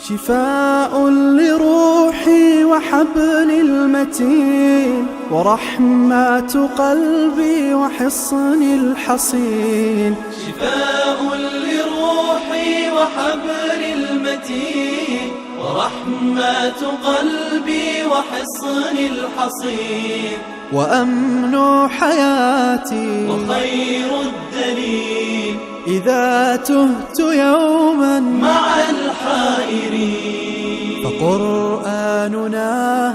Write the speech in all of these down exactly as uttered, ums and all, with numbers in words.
شفاء لروحي وحبل المتين، ورحمة قلبي وحصن الحصين. شفاء لروحي وحبل المتين، ورحمة قلبي وحصن الحصين. وأمن حياتي وخير الدليل، إذا تهت يوما مع الحائرين. فقرآننا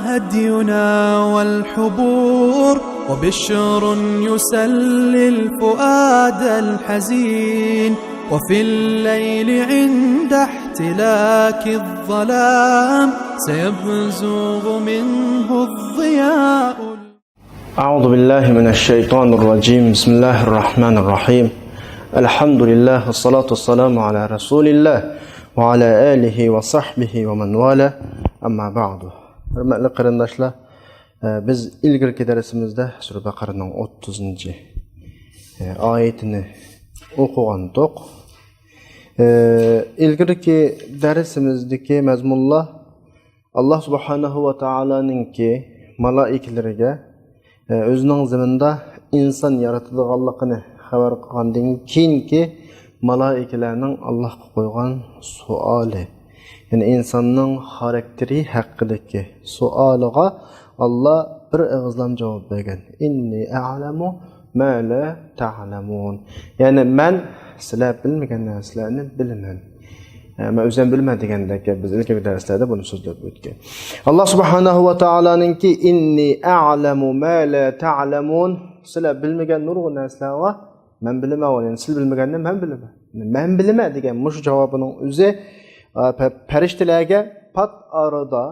هدينا والحبور، وبشر يسلي الفؤاد الحزين. وفي الليل عند احتلاك الظلام، سيبزغ منه الضياء. أعوذ بالله من الشيطان الرجيم. بسم الله الرحمن الرحيم. الحمد لله والصلاة والسلام على رسول الله وعلى آله وصحبه ومن والاه. أما بعد. ھۆرمەتلىك قېرىنداشلار، ئە، بىز ئىلگىرىكى دەرسىمىزدە سۈرە بەقەرىنىڭ ئوتتۇزىنچى، ئە، ئايىتىنى ئوقۇغانتۇق. ئە، ئىلگىرىكى دەرسىمىزدىكى مەزمۇنلار ئاللا سۇبھانەھۇ ۋە تائالانىڭكى مالائىكىلىرىگە، ئە، ئۆزىنىڭ زېمىندا ئىنسان يارىتىدىغانلىقىنى خەۋەر قىلغاندىن كېيىنكى مالائىكىلەرنىڭ ئاللاھقا قويغان سوئالى، يەنى ئىنساننىڭ خاراكتېرى ھەققىدىكى سوئالىغا ئاللا بىر ئېغىزلام جاۋاب بەرگەن. «إني أعلم ما لا تعلمون.» يەنى مەن سىلەر بىلمىگەن نەرسىلەرنى بىلىمەن. ئە، مەن ئۆزۈم بىلىمەن دېگەندەك، بىز ئىلگىرىكى دەرسلەردە بۇنى سۆزلەپ ئۆتكەن. ئاللا سۇبھانەھۇ ۋە تائالانىڭكى «إني أعلم ما لا تعلمون»، سىلەر بىلمىگەن نۇرغۇن نەرسىلەر بار، مەن بىلىمەن ئۇنى، يەنى سىلەر بىلمىگەننى مەن بىلىمەن. مەن بىلىمەن دېگەن مۇشۇ جاۋابىنىڭ ئۆزى، ئە، پە-، پەرىشتىلەرگە پات ئارىدا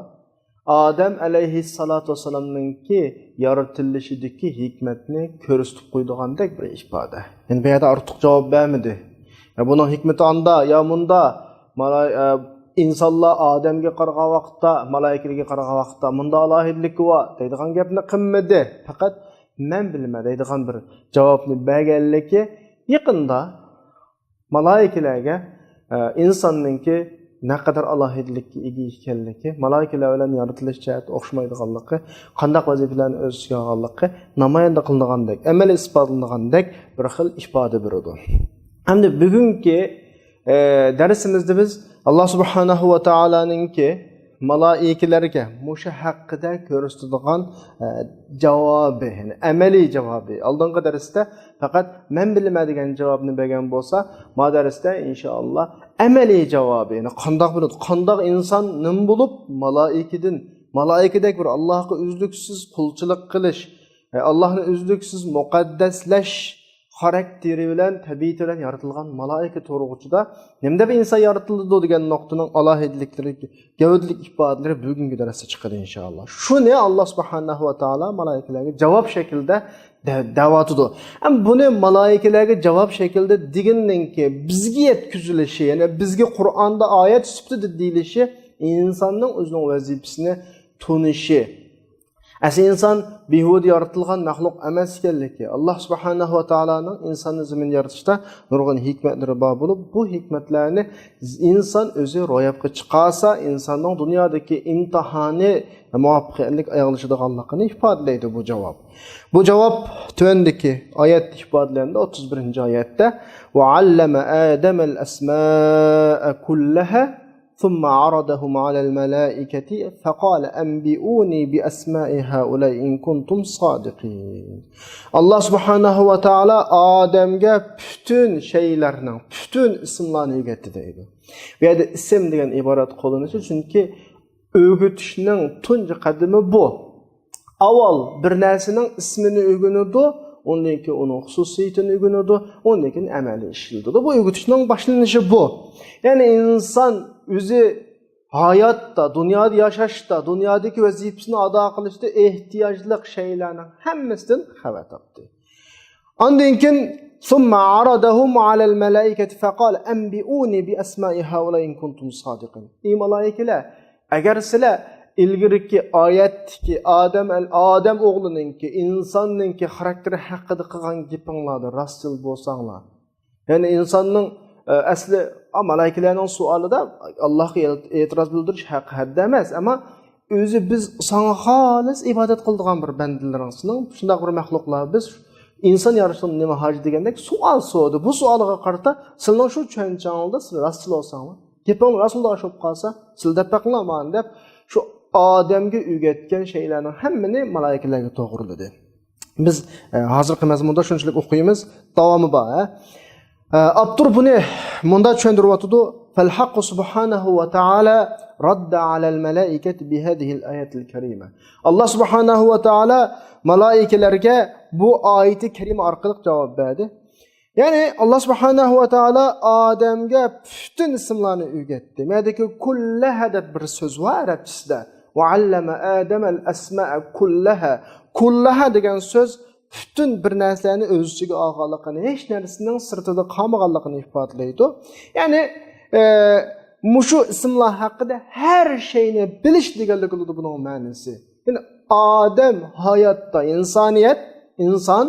ئادەم ئەلەيھىسسالاتۇ ۋەسسالامنىڭكى يارىتىلىشىدىكى ھېكمەتنى كۆرسىتىپ قويىدىغاندەك بىر ئىپادە. يەنى بۇ يەردە ئارتۇق جاۋاب بەرمىدى. يا بۇنىڭ ھېكمىتى ئاندا، يا مۇندا، مالاي-، ئە، ئىنسانلار ئادەمگە قارىغان ۋاقىتتا، مالائىكىلەرگە قارىغان ۋاقىتتا مۇندا ئالاھىدىلىكى بار دەيدىغان گەپنى قىلمىدى. پەقەت مەن بىلىمەن دەيدىغان بىر جاۋابنى بەرگەنلىكى يېقىندا مالائىكىلەرگە، ئە، ئىنساننىڭكى نەقەدەر ئالاھىدىلىككە ئىگە ئىكەنلىكى، مالائىكىلەر بىلەن يارىتىلىش جەھەتتە ئوخشىمايدىغانلىقى، قانداق ۋەزىپىلەرنى ئۆز ئىچىگە ئالغانلىقى نامايان قىلىنغاندەك، ئەمەلىي ئىسپاتلىنىدىغاندەك بىر خىل ئىپادە بېرىدۇ. ئەمدى بۈگۈنكى، ئە، دەرسىمىزدە بىز ئاللا سۇبھانەھۇ ۋە تائالانىڭكى مالائىكىلەرگە مۇشۇ ھەققىدە كۆرسىتىدىغان، ئە، جاۋابى، يەنى ئەمەلىي جاۋابى. ئالدىنقى دەرستە پەقەت «مەن بىلىمەن» دېگەن جاۋابنى بەرگەن بولسا، ما دەرستە ئىنشائاللا ئەمەلىي جاۋابى، يەنى قانداق بىلىدۇ، قانداق ئىنسان نېمە بولۇپ مالائىكىدىن، مالائىكىدەك بىر ئاللاھقا ئۈزلۈكسىز قۇلچىلىق قىلىش، ئە، ئاللاھنى ئۈزلۈكسىز مۇقەددەسلەش خاراكتېرى بىلەن، تەبىئىتى بىلەن يارىتىلغان مالائىكە تۇرغۇچىدا نېمە دەپ ئىنسان يارىتىلىدۇ دېگەن نۇقتىنىڭ ئالاھىدىلىكلىرى، گەۋدىلىك ئىپادىلىرى بۈگۈنكى دەرستە چىقىدۇ ئىنشائاللا. شۇنى ئاللا سۇبھانەھۇ ۋە تائالا مالائىكىلەرگە جاۋاب شەكلىدە دە-، دەۋاتىدۇ. ئەمما بۇنى مالائىكىلەرگە جاۋاب شەكلىدە دېگىنىنكى بىزگە يەتكۈزۈلۈشى، يەنى بىزگە قۇرئاندا ئايەت سۈپىتىدە دېيىلىشى ئىنساننىڭ ئۆزىنىڭ ۋەزىپىسىنى تونۇشى، ئەسلى ئىنسان بىھۇدە يارىتىلغان مەخلۇق ئەمەس ئىكەنلىكى، ئاللا سۇبھانەھۇ ۋە تائالانىڭ ئىنساننى زېمىندا يارىتىشتا نۇرغۇن ھېكمەتلىرى بار بولۇپ، بۇ ھېكمەتلەرنى ئىنسان ئۆزى روياپقا چىقارسا، ئىنساننىڭ دۇنيادىكى ئىمتىھانى مۇۋەپپەقىيەتلىك ئاياغلىشىدىغانلىقىنى ئىپادىلەيدۇ بۇ جاۋاب. بۇ جاۋاب تۆۋەندىكى ئايەتتە ئىپادىلەندى، ئوتتۇز بىرىنچى ئايەتتە، «وعلم آدم الأسماء كلها ثم عرضهم على الملائكة فقال أنبئوني بأسماء هؤلاء إن كنتم صادقين.» ئاللا سۇبھانەھۇ ۋە تائالا ئادەمگە پۈتۈن شەيلەرنىڭ، پۈتۈن ئىسىملارنى ئۆگەتتى دەيدۇ. بۇ يەردە ئىسىم دېگەن ئىبارەت قوللىنىشى، چۈنكى ئۆگىتىشنىڭ تۇنجى قەدىمى بۇ. ئاۋۋال بىر نەرسىنىڭ ئىسمىنى ئۆگىنىدۇ، ئۇندىن كېيىن ئۇنىڭ خۇسۇسىيىتىنى ئۆگىنىدۇ، ئۇندىن كېيىن ئەمەلىي ئىشلىتىدۇ. بۇ ئۆگىتىشنىڭ باشلىنىشى بۇ. يەنى ئىنسان ئۆزى ھاياتتا، دۇنيادا ياشاشتا، دۇنيادىكى ۋەزىپىسىنى ئادا قىلىشتا ئېھتىياجلىق شەيلەرنىڭ ھەممىسىدىن خەۋەر تاپتى. ئاندىن كېيىن، ثم عرضهم على الملائكة فقال أنبئوني بأسماء هؤلاء إن كنتم صادقين. ئى مالائىكىلەر، ئەگەر سىلەر ئىلگىرىكى ئايەتتىكى ئادەم، ئادەم ئوغلىنىڭكى، ئىنساننىڭكى خاراكتېرى ھەققىدە قىلغان گېپىڭلاردا راستچىل بولساڭلار، يەنى ئىنساننىڭ، ئە، ئەسلى ئا، مالايىكىلەرنىڭ سوئالىدا ئاللاھقا ئېتىراز بىلدۈرۈش ھەق ھەددە ئەمەس، ئەمما ئۆزى بىز ساڭا خالىس ئىبادەت قىلىدىغان بىر بەندىلىرىڭ، سېنىڭ شۇنداق بىر مەخلۇقلار، بىز ئىنسان يارىتىشنىڭ نېمە ھاجىتى دېگەندەك سوئال سورىدى. بۇ سوئالغا قارىتا سىلىنىڭ شۇ چۈشەنچەڭلاردا سىلەر راستچىل بولساڭلار، گېپىڭلار راست مۇنداق ئوخشاپ قالسا، سىلەر دەپ بېقىڭلار مانا دەپ، شۇ ئادەمگە ئۆگەتكەن شەيئىلەرنىڭ ھەممىنى مالايىكىلەرگە توغرىلىدى. بىز، ئە، ھازىرقى مەزمۇندا شۇنچىلىك ئوقۇيمىز، داۋامى بار، ھە. ئە، ئاپتور بۇنى مۇنداق چۈشەندۈرۈۋاتىدۇ، فالحق سبحانه وتعالى رد على الملائكة بهذه الآية الكريمة. ئاللا سۇبھانەھۇ ۋە تائالا مالايىكىلەرگە بۇ ئايىتى كەرىمە ئارقىلىق جاۋاب بەردى. يەنى ئاللا سۇبھانەھۇ ۋە تائالا ئادەمگە پۈتۈن ئىسىملارنى ئۆگەتتى. مەدىكى كۇللەھە دەپ بىر سۆز بار ئەرەبچىسىدە. وعلم آدم الأسماء كلها. كۇللەھە دېگەن سۆز پۈتۈن بىر نەرسىلەرنى ئۆز ئىچىگە ئالغانلىقىنى، ھېچ نەرسىنىڭ سىرتىدا قالمىغانلىقىنى ئىپادىلەيدۇ. يەنى، ئە، مۇشۇ ئىسىملار ھەققىدە ھەر شەينى بىلىش دېگەنلىك بولىدۇ بۇنىڭ مەنىسى. يەنى ئادەم ھاياتتا، ئىنسانىيەت، ئىنسان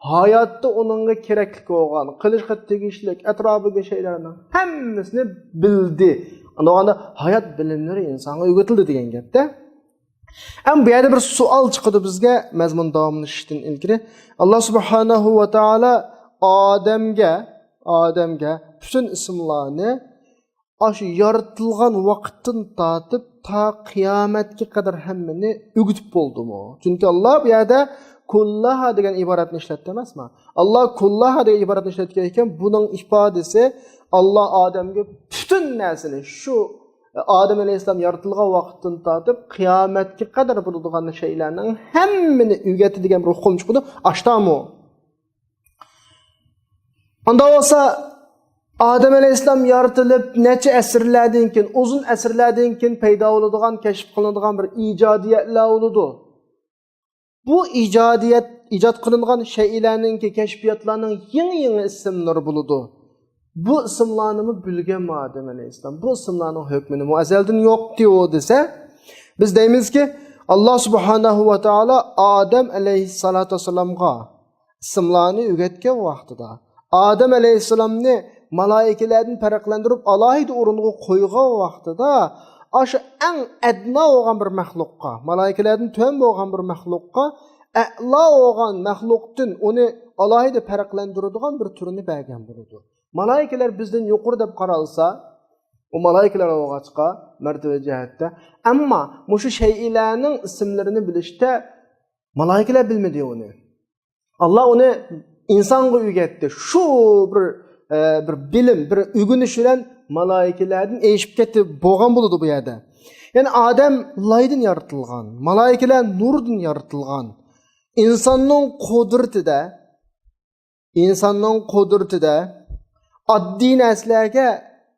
ھاياتتا ئۇنىڭغا كېرەكلىك بولغان، قىلىشقا تېگىشلىك ئەتراپىدىكى شەيلەرنىڭ ھەممىسىنى بىلدى. ئاندىغاندا ھايات بىلىملىرى ئىنسانغا ئۆگىتىلدى دېگەن گەپتە. ئەمما بۇ يەردە بىر سوئال چىقىدۇ بىزگە، مەزمۇن داۋاملىشىشتىن ئىلگىرى. ئاللا سۇبھانەھۇ ۋە تائالا ئادەمگە، ئادەمگە پۈتۈن ئىسىملارنى ئاشۇ يارىتىلغان ۋاقىتتىن تارتىپ تا قىيامەتكە قەدەر ھەممىنى ئۆگىتىپ بولدىمۇ؟ چۈنكى ئاللا بۇ يەردە كۇللەھا دېگەن ئىبارەتنى ئىشلەتتى ئەمەسمۇ؟ ئاللا كۇللەھا دېگەن ئىبارەتنى ئىشلەتكەن ئىكەن، بۇنىڭ ئىپادىسى ئاللا ئادەمگە پۈتۈن نەرسىنى شۇ ئادەم ئەلەيھىسسالام يارىتىلغان ۋاقىتتىن تارتىپ قىيامەتكە قەدەر بولىدىغان شەيلەرنىڭ ھەممىنى ئۆگەتتى دېگەن بىر ئۇقۇم چىقىدۇ. ئاشتامۇ؟ ئاندا بولسا ئادەم ئەلەيھىسسالام يارىتىلىپ نەچچە ئەسىرلەردىن كېيىن، ئۇزۇن ئەسىرلەردىن كېيىن پەيدا بولىدىغان، كەشىپ قىلىنىدىغان بىر ئىجادىيەتلەر بولىدۇ. بۇ ئىجادىيەت، ئىجاد قىلىنغان شەيئىلەرنىڭكى، كەشپىياتلارنىڭ يېڭى-يېڭى ئىسىملىرى بولىدۇ. بۇ ئىسىملارنىمۇ بىلگەنمۇ ئادەم ئەلەيھىسسالام؟ بۇ ئىسىملارنىڭ ھۆكمىنىمۇ ئەزەلدىن يوقتى ئۇ دېسە، بىز دەيمىزكى، ئاللا سۇبھانەھۇ ۋە تائالا ئادەم ئەلەيھىسسالاتۇ ۋەسسالامغا ئىسىملارنى ئۆگەتكەن ۋاقتىدا، ئادەم ئەلەيھىسسالامنى مالايىكىلەردىن پەرقلەندۈرۈپ ئالاھىدە ئورۇنغا قويغان ۋاقتىدا، ئاشۇ ئەڭ ئەدنا بولغان بىر مەخلۇققا، مالايىكىلەردىن تۆۋەن بولغان بىر مەخلۇققا، ئەلا بولغان مەخلۇقتىن ئۇنى ئالاھىدە پەرقلەندۈرىدىغان بىر تۈرنى بەرگەن بولىدۇ. مالايىكىلەر بىزدىن يۇقىرى دەپ قارالسا، ئۇ مالايىكىلەر بولغاچقا، مەرتىۋە جەھەتتە. ئەمما مۇشۇ شەيئىلەرنىڭ ئىسىملىرىنى بىلىشتە مالايىكىلەر بىلمىدى ئۇنى. ئاللا ئۇنى ئىنسانغا ئۆگەتتى. شۇ بىر، ئە، بىر بىلىم، بىر ئۆگىنىش بىلەن مالايىكىلەردىن ئېشىپ كەتتى، بولغان بولىدۇ بۇ يەردە. يەنى ئادەم لايدىن يارىتىلغان، مالايىكىلەر نۇردىن يارىتىلغان. ئىنساننىڭ قۇدرىتىدە، ئىنساننىڭ قۇدرىتىدە ئاددىي نەرسىلەرگە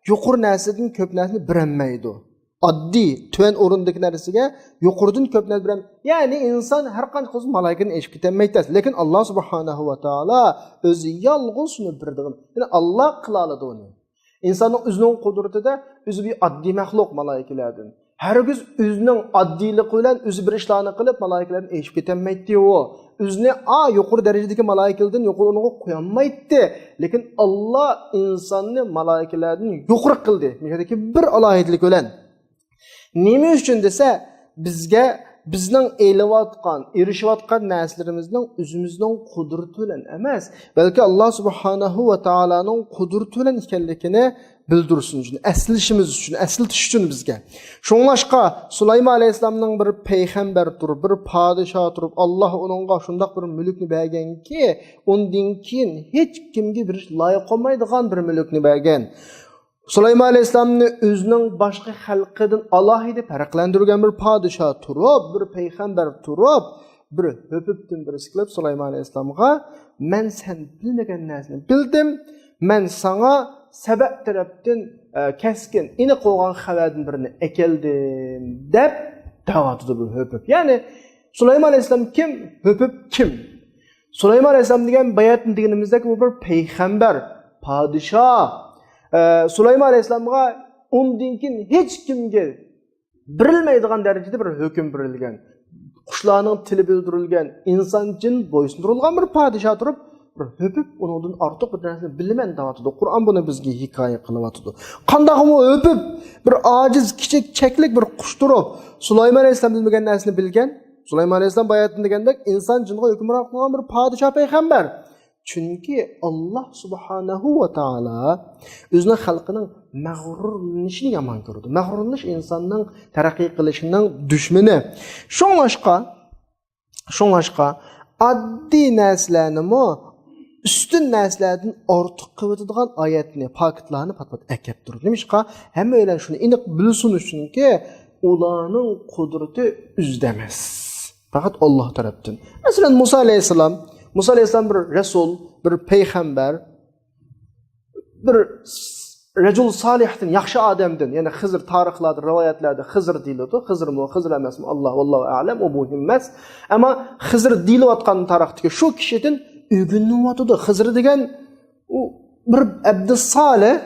يۇقىرى نەرسىدىن كۆپ نەرسىنى بېرەلمەيدۇ. ئاددىي، تۆۋەن ئورۇندىكى نەرسىگە يۇقىرىدىن كۆپ نەرسە بېرەلمەيدۇ. يەنى ئىنسان ھەر قانچە قىلسا مالايىكىدىن ئېشىپ كېتەلمەيدۇ. لېكىن ئاللا سۇبھانەھۇ ۋە تائالا ئۆزى يالغۇز شۇنى بېرىدىغان. يەنى ئاللا قىلالىدۇ ئۇنى. ئىنساننىڭ ئۆزىنىڭ قۇدرىتىدە ئۆزى بىر ئاددىي مەخلۇق مالايىكىلەردىن. ھەرگىز ئۆزىنىڭ ئاددىيلىقى بىلەن ئۆزى بىر ئىشلارنى قىلىپ مالايىكىلەردىن ئېشىپ كېتەلمەيتتى ئۇ. ئۆزىنى ئا يۇقىرى دەرىجىدىكى مالايىكىلەردىن يۇقىرى ئورۇنغا قويالمايتتى. لېكىن ئاللا ئىنساننى مالايىكىلەردىن يۇقىرى قىلدى. مۇشۇ يەردىكى بىر ئالاھىدىلىك بىلەن. نېمە ئۈچۈن دېسە، بىزگە بىزنىڭ ئېلىۋاتقان، ئېرىشىۋاتقان نەرسىلىرىمىزنىڭ ئۆزىمىزنىڭ قۇدرىتى بىلەن ئەمەس، بەلكى ئاللا سۇبھانەھۇ ۋە تائالانىڭ قۇدرىتى بىلەن ئىكەنلىكىنى بىلدۈرسۇن ئۈچۈن، ئەسلىشىمىز ئۈچۈن، ئەسلىتىش ئۈچۈن بىزگە. شۇڭلاشقا سۇلايمان ئەلەيھىسسالامنىڭ بىر پەيغەمبەر تۇرۇپ، بىر پادىشاھ تۇرۇپ، ئاللا ئۇنىڭغا شۇنداق بىر مۈلۈكنى بەرگەنكى، ئۇندىن كېيىن ھېچ كىمگە بېرىش لايىق بولمايدىغان بىر مۈلۈكنى بەرگەن. سۇلايمان ئەلەيھىسسالامنى ئۆزىنىڭ باشقا خەلقىدىن ئالاھىدە پەرقلەندۈرگەن بىر پادىشاھ تۇرۇپ، بىر پەيغەمبەر تۇرۇپ، بىر ھۆپۈپتىن بىرسى كېلىپ سۇلايمان ئەلەيھىسسالامغا، مەن سەن بىلمىگەن نەرسىنى بىلدىم، مەن ساڭا سەبەئ تەرەپتىن، ئە، كەسكىن، ئېنىق بولغان خەۋەردىن بىرنى ئەكەلدىم، دەپ دەۋاتىدۇ بۇ ھۆپۈپ. يەنى سۇلايمان ئەلەيھىسسالام كىم؟ ھۆپۈپ كىم؟ سۇلايمان ئەلەيھىسسالام دېگەن باياتىن دېگىنىمىزدەك، ئۇ بىر پەيغەمبەر، پادىشاھ. ئە، سۇلايمان ئەلەيھىسسالامغا ئۇندىن كېيىن ھېچ كىمگە بېرىلمەيدىغان دەرىجىدە بىر ھۆكۈم بېرىلگەن. قۇشلارنىڭ تىلى بىلدۈرۈلگەن، ئىنسان، جىن بويسۇندۇرۇلغان بىر پادىشاھ تۇرۇپ، بىر ھۆپۈپ، ئۇنىڭدىن ئارتۇق بىر نەرسىنى بىلىمەن دەۋاتىدۇ. قۇرئان بۇنى بىزگە ھېكايە قىلىۋاتىدۇ. قانداقمۇ ھۆپۈپ، بىر ئاجىز، كىچىك، چەكلىك بىر قۇش تۇرۇپ، سۇلايمان ئەلەيھىسسالام بىلمىگەن نەرسىنى بىلگەن. سۇلايمان ئەلەيھىسسالام باياتىن دېگەندەك، ئىنسان جىنغا ھۆكۈمران قىلغان بىر پادىشاھ پەيغەمبەر. چۈنكى ئاللاھ سۇبھانەھۇ ۋە تائالا ئۆزىنىڭ خەلقىنىڭ مەغرۇرلىنىشىنى يامان كۆرىدۇ. مەغرۇرلىنىش ئىنساننىڭ تەرەققىي قىلىشىنىڭ دۈشمىنى. شۇڭلاشقا، شۇڭلاشقا ئاددىي نەرسىلەرنىمۇ ئۈستۈن نەرسىلەردىن ئارتۇق قىلىۋېتىدىغان ئايەتنى، پاكىتلارنى پات-پات ئەكەپ تۇرىدۇ. نېمىشقا؟ ھەممەيلەن شۇنى ئېنىق بىلسۇن ئۈچۈنكى، ئۇلارنىڭ قۇدرىتى ئۆزىدە ئەمەس. پەقەت ئاللاھ تەرەپتىن. مەسىلەن، مۇسا ئەلەيھىسسالام، مۇسا ئەلەيھىسسالام بىر رەسۇل، بىر پەيغەمبەر، بىر رەجۇل سالىھتىن، ياخشى ئادەمدىن، يەنى خىزىر، تارىخلاردا، رىۋايەتلەردە خىزىر دېيىلىدۇ. خىزىرمۇ، خىزىر ئەمەسمۇ، ئاللاھ، ۋاللاھۇ ئەلەم، ئۇ مۇھىم ئەمەس. ئەمما خىزىر دېيىلىۋاتقان تارىختىكى شۇ كىشىدىن ئۆگىنىۋاتىدۇ. خىزىر دېگەن ئۇ بىر ئەبدۇ سالىھ،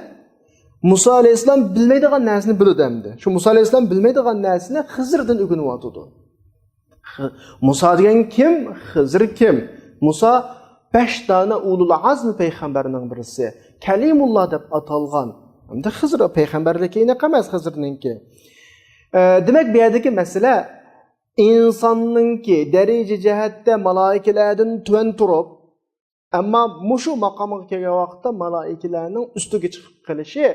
مۇسا ئەلەيھىسسالام بىلمەيدىغان نەرسىنى بىلىدۇ ئەمدى. شۇ مۇسا ئەلەيھىسسالام بىلمەيدىغان نەرسىنى خىزىردىن ئۆگىنىۋاتىدۇ. خى-، مۇسا دېگەن كىم؟ خىزىر كىم؟ مۇسا بەش دانە ئۇلۇل ئازم پەيغەمبەرنىڭ بىرسى. كەلىمۇللا دەپ ئاتالغان. ئەمدى خىزىر پەيغەمبەرلىكى ئېنىق ئەمەس خىزىرنىڭكى. ئە، دېمەك، بۇ يەردىكى مەسىلە ئىنساننىڭكى دەرىجە جەھەتتە مالائىكىلەردىن تۆۋەن تۇرۇپ، ئەمما مۇشۇ ماقامغا كەلگەن ۋاقىتتا مالائىكىلەرنىڭ ئۈستىگە چىقىپ قېلىشى،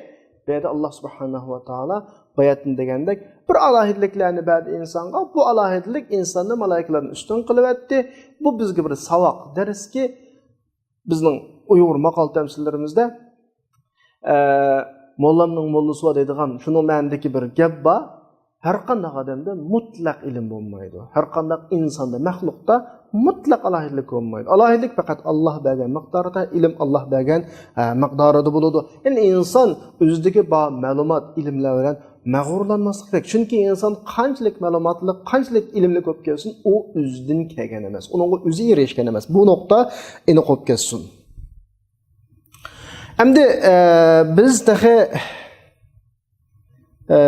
بۇ يەردە ئاللاھ سۇبھانەھۇ ۋە تائالا باياتىن دېگەندەك بىر ئالاھىدىلىكلەرنى بەردى ئىنسانغا. بۇ ئالاھىدىلىك ئىنساننى مالائىكىلەردىن ئۈستۈن قىلىۋەتتى. بۇ بىزگە بىر ساۋاق، دەرسكى، بىزنىڭ ئۇيغۇر ماقال تەمسىللىرىمىزدە، ئە، موللامنىڭ موللىسى بار دەيدىغان شۇنىڭ مەنىدىكى بىر گەپ بار. ھەر قانداق ئادەمدە مۇتلەق ئىلىم بولمايدۇ. ھەر قانداق ئىنساندا، مەخلۇقتا مۇتلەق ئالاھىدىلىك بولمايدۇ. ئالاھىدىلىك پەقەت ئاللاھ بەرگەن مىقداردا، ئىلىم ئاللاھ بەرگەن، ئە، مىقدارىدا بولىدۇ. يەنى ئىنسان ئۆزىدىكى بار مەلۇمات، ئىلىملەر بىلەن مەغرۇرلانماسلىق كېرەك. چۈنكى ئىنسان قانچىلىك مەلۇماتلىق، قانچىلىك ئىلىملىك بولۇپ كەتسۇن، ئۇ ئۆزىدىن كەلگەن ئەمەس. ئۇنىڭغا ئۆزى ئېرىشكەن ئەمەس. بۇ نۇقتا ئېنىق بولۇپ كەتسۇن. ئەمدى، ئە، بىز تېخى، ئە،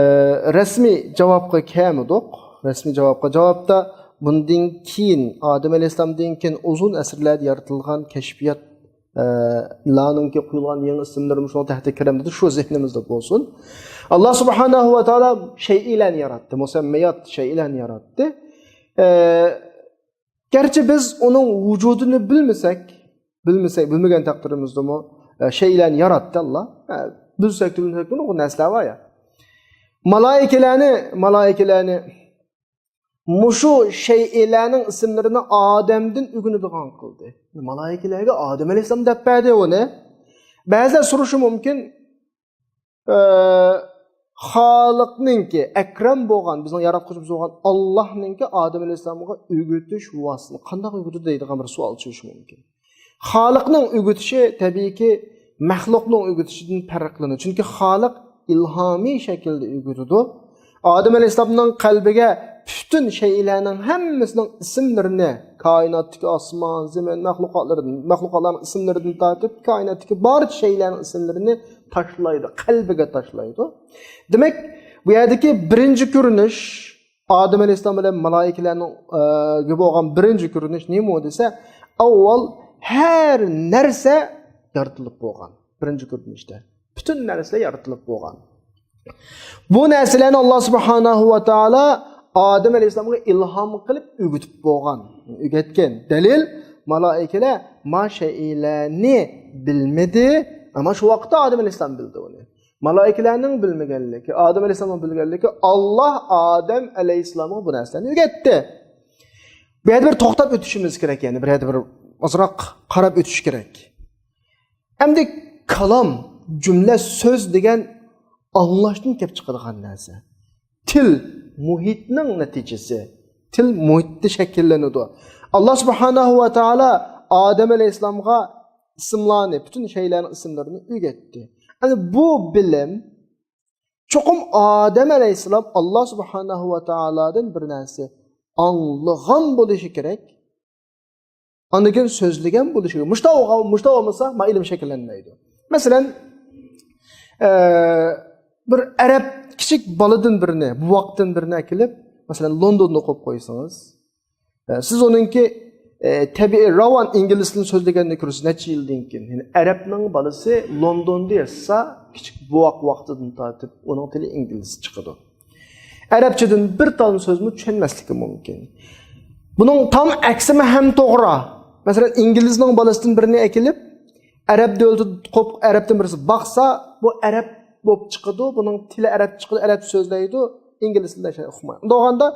رەسمىي جاۋابقا كەلمىدۇق. رەسمىي جاۋابقا، جاۋابتا بۇندىن كېيىن، ئادەم ئەلەيھىسسالامدىن كېيىن ئۇزۇن ئەسىرلەردە يارىتىلغان كەشپىيات، ئە، لارنىڭكى قويۇلغان يېڭى ئىسىملىرىمۇ شۇنىڭ تەھتىگە كىرەمدۇ، شۇ زېھنىمىزدە بولسۇن. ئاللاھ سۇبھانەھۇ ۋە تائالا شەيئىلەرنى ياراتتى، مۇسەممەيات شەيئىلەرنى ياراتتى. ئە، گەرچە بىز ئۇنىڭ ۋۇجۇدىنى بىلمىسەك، بىلمىسەك، بىلمىگەن تەقدىرىمىزدىمۇ، ئە، شەيئىلەرنى ياراتتى ئاللاھ. ئە، بىلسەكتە، بىلمىسەكتە نۇرغۇن نەرسىلەر بار يا. مالايىكىلەرنى، مالايىكىلەرنى مۇشۇ شەيئىلەرنىڭ ئىسىملىرىنى ئادەمدىن ئۆگىنىدىغان قىلدى. مالايىكىلەرگە ئادەم ئەلەيھىسسالام دەپ بەردى ئۇنى. بەزىلەر سورىشى مۇمكىن، ئە، خالىقنىڭكى، ئەكرەم بولغان، بىزنىڭ ياراتقۇچىمىز بولغان ئاللاھنىڭكى ئادەم ئەلەيھىسسالامغا ئۆگىتىش ۋاسىتىسى قانداق ئۆگىتىدۇ دەيدىغان بىر سوئال چۈشۈشى مۇمكىن. خالىقنىڭ ئۆگىتىشى، تەبىئىيكى، مەخلۇقنىڭ ئۆگىتىشىدىن پەرقلىنىدۇ. چۈنكى خالىق ئىلھامىي شەكىلدە ئۆگىتىدۇ. ئادەم ئەلەيھىسسالامنىڭ قەلبىگە پۈتۈن شەيئىلەرنىڭ ھەممىسىنىڭ ئىسىملىرىنى، كائىناتتىكى ئاسمان، زېمىن، مەخلۇقاتلىرىدىن، مەخلۇقاتلارنىڭ ئىسىملىرىدىن تارتىپ، كائىناتتىكى بارچە شەيئىلەرنىڭ ئىسىملىرىنى تاشلايدۇ، قەلبىگە تاشلايدۇ. دېمەك، بۇ يەردىكى بىرىنچى كۆرۈنۈش، ئادەم ئەلەيھىسسالام بىلەن مالايىكىلەرنىڭ، ئە، گە بولغان بىرىنچى كۆرۈنۈش نېمە دېسە، ئاۋۋال ھەر نەرسە يارىتىلىپ بولغان. بىرىنچى كۆرۈنۈشتە پۈتۈن نەرسىلەر يارىتىلىپ بولغان. بۇ نەرسىلەرنى ئاللاھ سۇبھانەھۇ ۋە تائالا ئادەم ئەلەيھىسسالامغا ئىلھام قىلىپ ئۆگىتىپ بولغان، ئۆگەتكەن. دەلىل، مالايىكىلەر ما شەيئىلەرنى بىلمىدى، ئەمما شۇ ۋاقىتتا ئادەم ئەلەيھىسسالام بىلدى ئۇنى. مالايىكىلەرنىڭ بىلمىگەنلىكى، ئادەم ئەلەيھىسسالامنىڭ بىلگەنلىكى، ئاللاھ ئادەم ئەلەيھىسسالامغا بۇ نەرسىلەرنى ئۆگەتتى. بۇ يەردە بىر توختاپ ئۆتۈشىمىز كېرەك، يەنى بۇ يەردە بىر ئازراق قاراپ ئۆتۈش كېرەك. ئەمدى كالام، جۈملە، سۆز دېگەن ئاڭلاشتىن كېلىپ چىقىدىغان نەرسە. تىل مۇھىتنىڭ نەتىجىسى. تىل مۇھىتتا شەكىللىنىدۇ. ئاللاھ سۇبھانەھۇ ۋە تائالا ئادەم ئەلەيھىسسالامغا ئىسىملارنى، پۈتۈن شەيئىلەرنىڭ ئىسىملىرىنى ئۆگەتتى. يەنى بۇ بىلىم چوقۇم ئادەم ئەلەيھىسسالام ئاللاھ سۇبھانەھۇ ۋە تائالادىن بىر نەرسە ئاڭلىغان بولۇشى كېرەك. ئاندىن كېيىن سۆزلىگەن بولۇشى كېرەك. مۇشۇنداق بولغان، مۇشۇنداق بولمىسا، ما ئىلىم شەكىللەنمەيدۇ. مەسىلەن، ئە، بىر ئەرەب كىچىك بالىدىن بىرنى، بوۋاقتىن بىرنى ئەكېلىپ، مەسىلەن، لوندوندا ئوقۇپ قويسىڭىز، ئە، سىز ئۇنىڭكى ئە، تەبىئىي، راۋان ئىنگلىز تىلىنى سۆزلىگەننى كۆرىسىز، نەچچە يىلدىن كېيىن. يەنى ئەرەبنىڭ بالىسى لوندوندا ياشىسا، كىچىك بوۋاق ۋاقتىدىن تارتىپ ئۇنىڭ تىلى ئىنگلىزچە چىقىدۇ. ئەرەبچىدىن بىر تال سۆزمۇ چۈشەنمەسلىكى مۇمكىن. بۇنىڭ تام ئەكسىمۇ ھەم توغرا. مەسىلەن، ئىنگلىزنىڭ بالىسىدىن بىرىنى ئەكېلىپ، ئەرەب دۆلىتىدە تۇغۇپ، ئەرەبتىن بىرسى باقسا، بۇ ئەرەب بولۇپ چىقىدۇ، بۇنىڭ تىلى ئەرەب چىقىدۇ، ئەرەب سۆزلەيدۇ، ئىنگلىز تىلىدا ھېچ نەرسە ئۇقمايدۇ. ئۇنداق بولغاندا،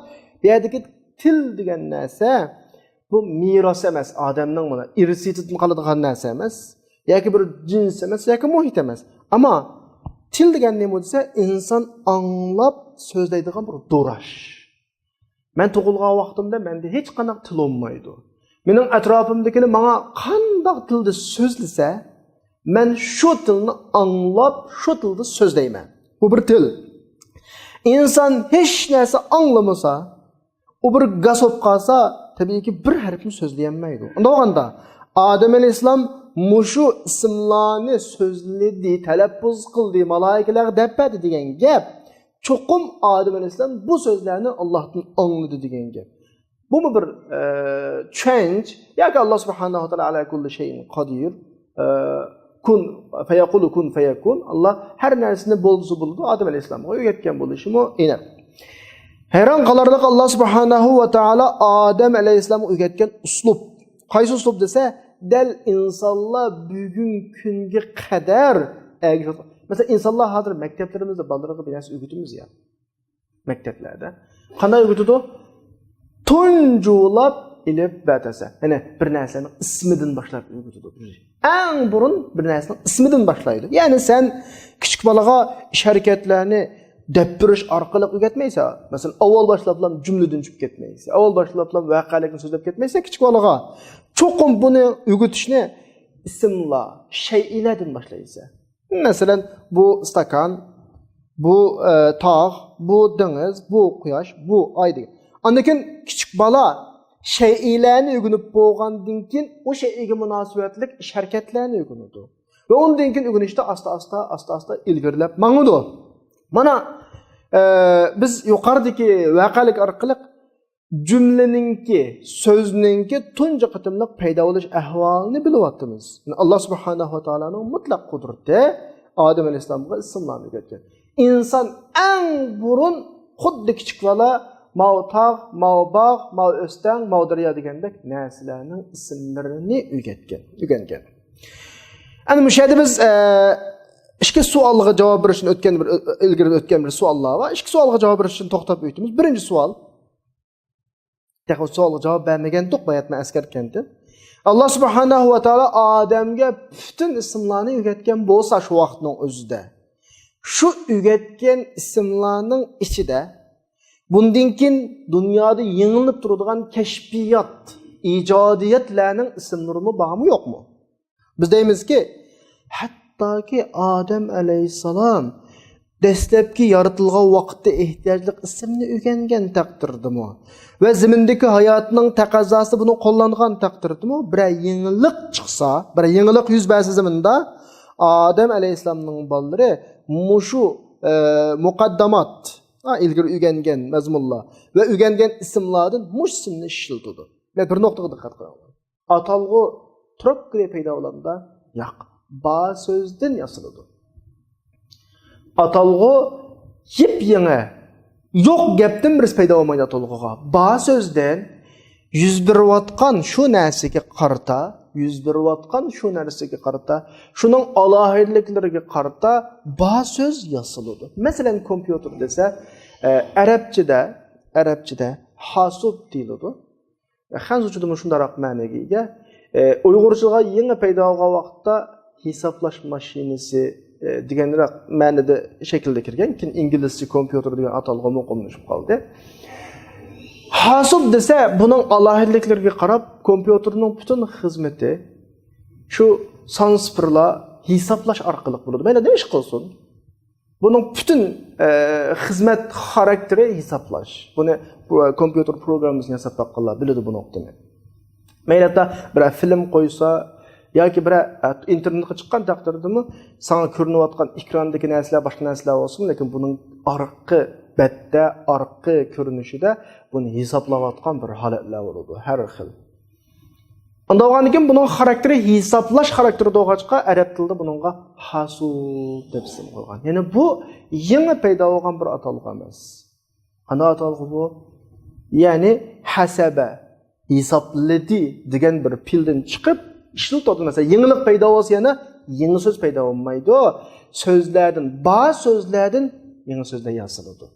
بۇ يەردىكى تىل دېگەن نەرسە، بۇ مىراس ئەمەس، ئادەمنىڭ مانا ئىرسىيىتىدىن قالىدىغان نەرسە ئەمەس، ياكى بىر جىنس ئەمەس، ياكى مۇھىت ئەمەس. ئەمما تىل دېگەن نېمە دېسە، ئىنسان ئاڭلاپ سۆزلەيدىغان بىر دوراش. مەن تۇغۇلغان ۋاقتىمدا مەندە ھېچقانداق تىل بولمايدۇ. مېنىڭ ئەتراپىمدىكىلەر ماڭا قانداق تىلدا سۆزلىسە، مەن شۇ تىلنى ئاڭلاپ، شۇ تىلدا سۆزلەيمەن. بۇ بىر تىل. ئىنسان ھېچ نەرسە ئاڭلىمىسا، ئۇ بىر گاس بولۇپ قالسا، تەبىئىيكى بىر ھەرپمۇ سۆزلىيەلمەيدۇ. ئۇنداق بولغاندا، ئادەم ئەلەيھىسسالام مۇشۇ ئىسىملارنى سۆزلىدى، تەلەپپۇز قىلدى، مالايىكىلەرگە دەپ بەردى دېگەن گەپ، چوقۇم ئادەم ئەلەيھىسسالام بۇ سۆزلەرنى ئاللاھتىن ئاڭلىدى دېگەن گەپ. بۇمۇ بىر، ئە، چۈشەنچە، ياكى ئاللا سۇبھانەھۇ ۋە تائالا ئەلا كۇللى شەيئىن قادىر، ئە، كۇن فەيەقۇلۇ كۇن فەيەكۇن. ئاللا ھەر نەرسىنى بولدىسا بولىدۇ، ئادەم ئەلەيھىسسالامغا ئۆگەتكەن بولۇشىمۇ ئېنىق. ھەيران قالارلىق، ئاللا سۇبھانەھۇ ۋە تائالا ئادەم ئەلەيھىسسالامغا ئۆگەتكەن ئۇسلۇب. قايسى ئۇسلۇب دېسە، دەل ئىنسانلار بۈگۈنكى كۈنگە قەدەر ئەگىشىپ، مەسىلەن، ئىنسانلار ھازىر مەكتەپلىرىمىزدە بالىلىرىغا بىر نەرسە ئۆگىتىمىز يا. مەكتەپلەردە. قانداق ئۆگىتىدۇ؟ تۇنجۇلاپ ئېلىپ بەتەسە. يەنى بىر نەرسىنىڭ ئىسمىدىن باشلاپ ئۆگىتىدۇ. ئەڭ بۇرۇن بىر نەرسىنىڭ ئىسمىدىن باشلايدۇ. يەنى سەن كىچىك بالىغا ئىش ھەرىكەتلەرنى دەپ بېرىش ئارقىلىق ئۆگەتمەيسەن. مەسىلەن، ئاۋۋال باشلاپلا جۈملىدىن چۈشۈپ كەتمەيسەن. ئاۋۋال باشلاپلا ۋەقەلىكنى سۆزلەپ كەتمەيسەن كىچىك بالىغا. چوقۇم بۇنى ئۆگىتىشنى ئىسىملار، شەيئىلەردىن باشلايسەن. مەسىلەن، بۇ ئىستاكان، بۇ، ئە، تاغ، بۇ دېڭىز، بۇ قۇياش، بۇ ئاي دېگەن. ئاندىن كېيىن كىچىك بالا شەيئىلەرنى ئۆگىنىپ بولغاندىن كېيىن ئۇ شەيئىگە مۇناسىۋەتلىك ئىش ھەرىكەتلەرنى ئۆگىنىدۇ. ۋە ئۇندىن كېيىن ئۆگىنىشتە ئاستا-ئاستا، ئاستا-ئاستا ئىلگىرىلەپ ماڭىدۇ. مانا، ئە، بىز يۇقىرىدىكى ۋەقەلىك ئارقىلىق جۈملىنىڭكى، سۆزنىڭكى تۇنجى قېتىملىق پەيدا بولۇش ئەھۋالىنى بىلىۋاتىمىز. يەنى ئاللا سۇبھانەھۇ ۋە تائالانىڭ مۇتلەق قۇدرىتى ئادەم ئەلەيھىسسالامغا ئىسىملارنى ئۆگەتكەن. ئىنسان ئەڭ بۇرۇن خۇددى كىچىك بالا ماۋۇ تاغ، ماۋۇ باغ، ماۋۇ ئۆستەڭ، ماۋۇ دەريا دېگەندەك نەرسىلەرنىڭ ئىسىملىرىنى ئۆگەتكەن، ئۆگەنگەن. ئەنە مۇشۇ يەردە بىز، ئە، ئىككى سوئالغا جاۋاب بېرىش ئۈچۈن ئۆتكەن بىر، ئىلگىرى ئۆتكەن بىر سوئاللار بار. ئىككى سوئالغا جاۋاب بېرىش ئۈچۈن توختاپ ئۆتىمىز. بىرىنچى سوئال. تېخى سوئالغا جاۋاب بەرمىگەنتۇق، باياتىن ئەسكەرتكەنتىم. ئاللا سۇبھانەھۇ ۋە تائالا ئادەمگە پۈتۈن ئىسىملارنى ئۆگەتكەن بولسا شۇ ۋاقىتنىڭ ئۆزىدە، شۇ ئۆگەتكەن ئىسىملارنىڭ ئىچىدە بۇندىن كېيىن دۇنيادا يېڭىلىنىپ تۇرىدىغان كەشپىيات، ئىجادىيەتلەرنىڭ ئىسىملىرىمۇ بارمۇ، يوقمۇ؟ بىز دەيمىزكى، ھەتتاكى ئادەم ئەلەيھىسسالام دەسلەپكى يارىتىلغان ۋاقىتتا ئېھتىياجلىق ئىسىمنى ئۆگەنگەن تەقدىردىمۇ ۋە زېمىندىكى ھاياتنىڭ تەقەززاسى بۇنى قوللانغان تەقدىردىمۇ بىرەر يېڭىلىق چىقسا، بىرەر يېڭىلىق يۈز بەرسە زېمىندا، ئادەم ئەلەيھىسسالامنىڭ بالىلىرى مۇشۇ، ئە، مۇقەددامات، ئا، ئىلگىرى ئۆگەنگەن مەزمۇنلار ۋە ئۆگەنگەن ئىسىملاردىن مۇشۇ ئىسىمنى ئىشلىتىدۇ. مەن بىر نۇقتىغا دىققەت قىلىڭلار. ئاتالغۇ تۇرۇپ كېلىپ پەيدا بولامدا؟ ياق. با سۆزدىن ياسىلىدۇ. ئاتالغۇ يېپيېڭى، يوق گەپتىن بىرسى پەيدا بولمايدۇ ئاتالغۇغا. با سۆزدىن يۈز بېرىۋاتقان شۇ نەرسىگە قارىتا، يۈز بېرىۋاتقان شۇ نەرسىگە قارىتا، شۇنىڭ ئالاھىدىلىكلىرىگە قارىتا با سۆز ياسىلىدۇ. مەسىلەن، كومپيۇتېر دېسە، ئە، ئەرەبچىدە، ئەرەبچىدە ھاسۇب دېيىلىدۇ. خەنزۇچىدىمۇ شۇنداقراق مەنىگە ئىگە. ئە، ئۇيغۇرچىغا يېڭى پەيدا بولغان ۋاقىتتا ھېسابلاش ماشىنىسى، ئە، دېگەنرەك مەنىدە شەكىلدە كىرگەن. كېيىن ئىنگلىزچە كومپيۇتېر دېگەن ئاتالغۇمۇ ئومۇملىشىپ قالدى. ھاسۇب دېسە، بۇنىڭ ئالاھىدىلىكلىرىگە قاراپ، كومپيۇتېرنىڭ پۈتۈن خىزمىتى شۇ سان سىفىرلار ھېسابلاش ئارقىلىق بولىدۇ. مەيلى نېمە ئىش قىلسۇن؟ بۇنىڭ پۈتۈن، ئە، خىزمەت خاراكتېرى ھېسابلاش. بۇنى، بۇ، كومپيۇتېر پروگراممىسىنى ياساپ باققانلار بىلىدۇ بۇ نۇقتىنى. مەيلى ھەتتا بىرەر فىلىم قويسا ياكى بىرەر، ئە، ئىنتېرنېتقا چىققان تەقدىردىمۇ ساڭا كۆرۈنۈۋاتقان ئېكراندىكى نەرسىلەر، باشقا نەرسىلەر بولسىمۇ، لېكىن بۇنىڭ ئارقا بەتتە، ئارقا كۆرۈنۈشىدە بۇنى ھېسابلاۋاتقان بىر ھالەتلەر بولىدۇ، ھەر خىل. ئانداق بولغاندىن كېيىن بۇنىڭ خاراكتېرى ھېسابلاش خاراكتېرىدا بولغاچقا، ئەرەب تىلىدا بۇنىڭغا ھاسۇل دەپ ئىسىم قويغان. يەنى بۇ يېڭى پەيدا بولغان بىر ئاتالغۇ ئەمەس. قانداق ئاتالغۇ بۇ؟ يەنى ھەسەبە، ھېسابلىدى دېگەن بىر پېئىلدىن چىقىپ ئىشلىتىلىۋاتىدۇ. مەسىلەن، يېڭىلىق پەيدا بولسا يەنە يېڭى سۆز پەيدا بولمايدۇ. سۆزلەردىن، بار سۆزلەردىن يېڭى سۆزلەر ياسىلىدۇ.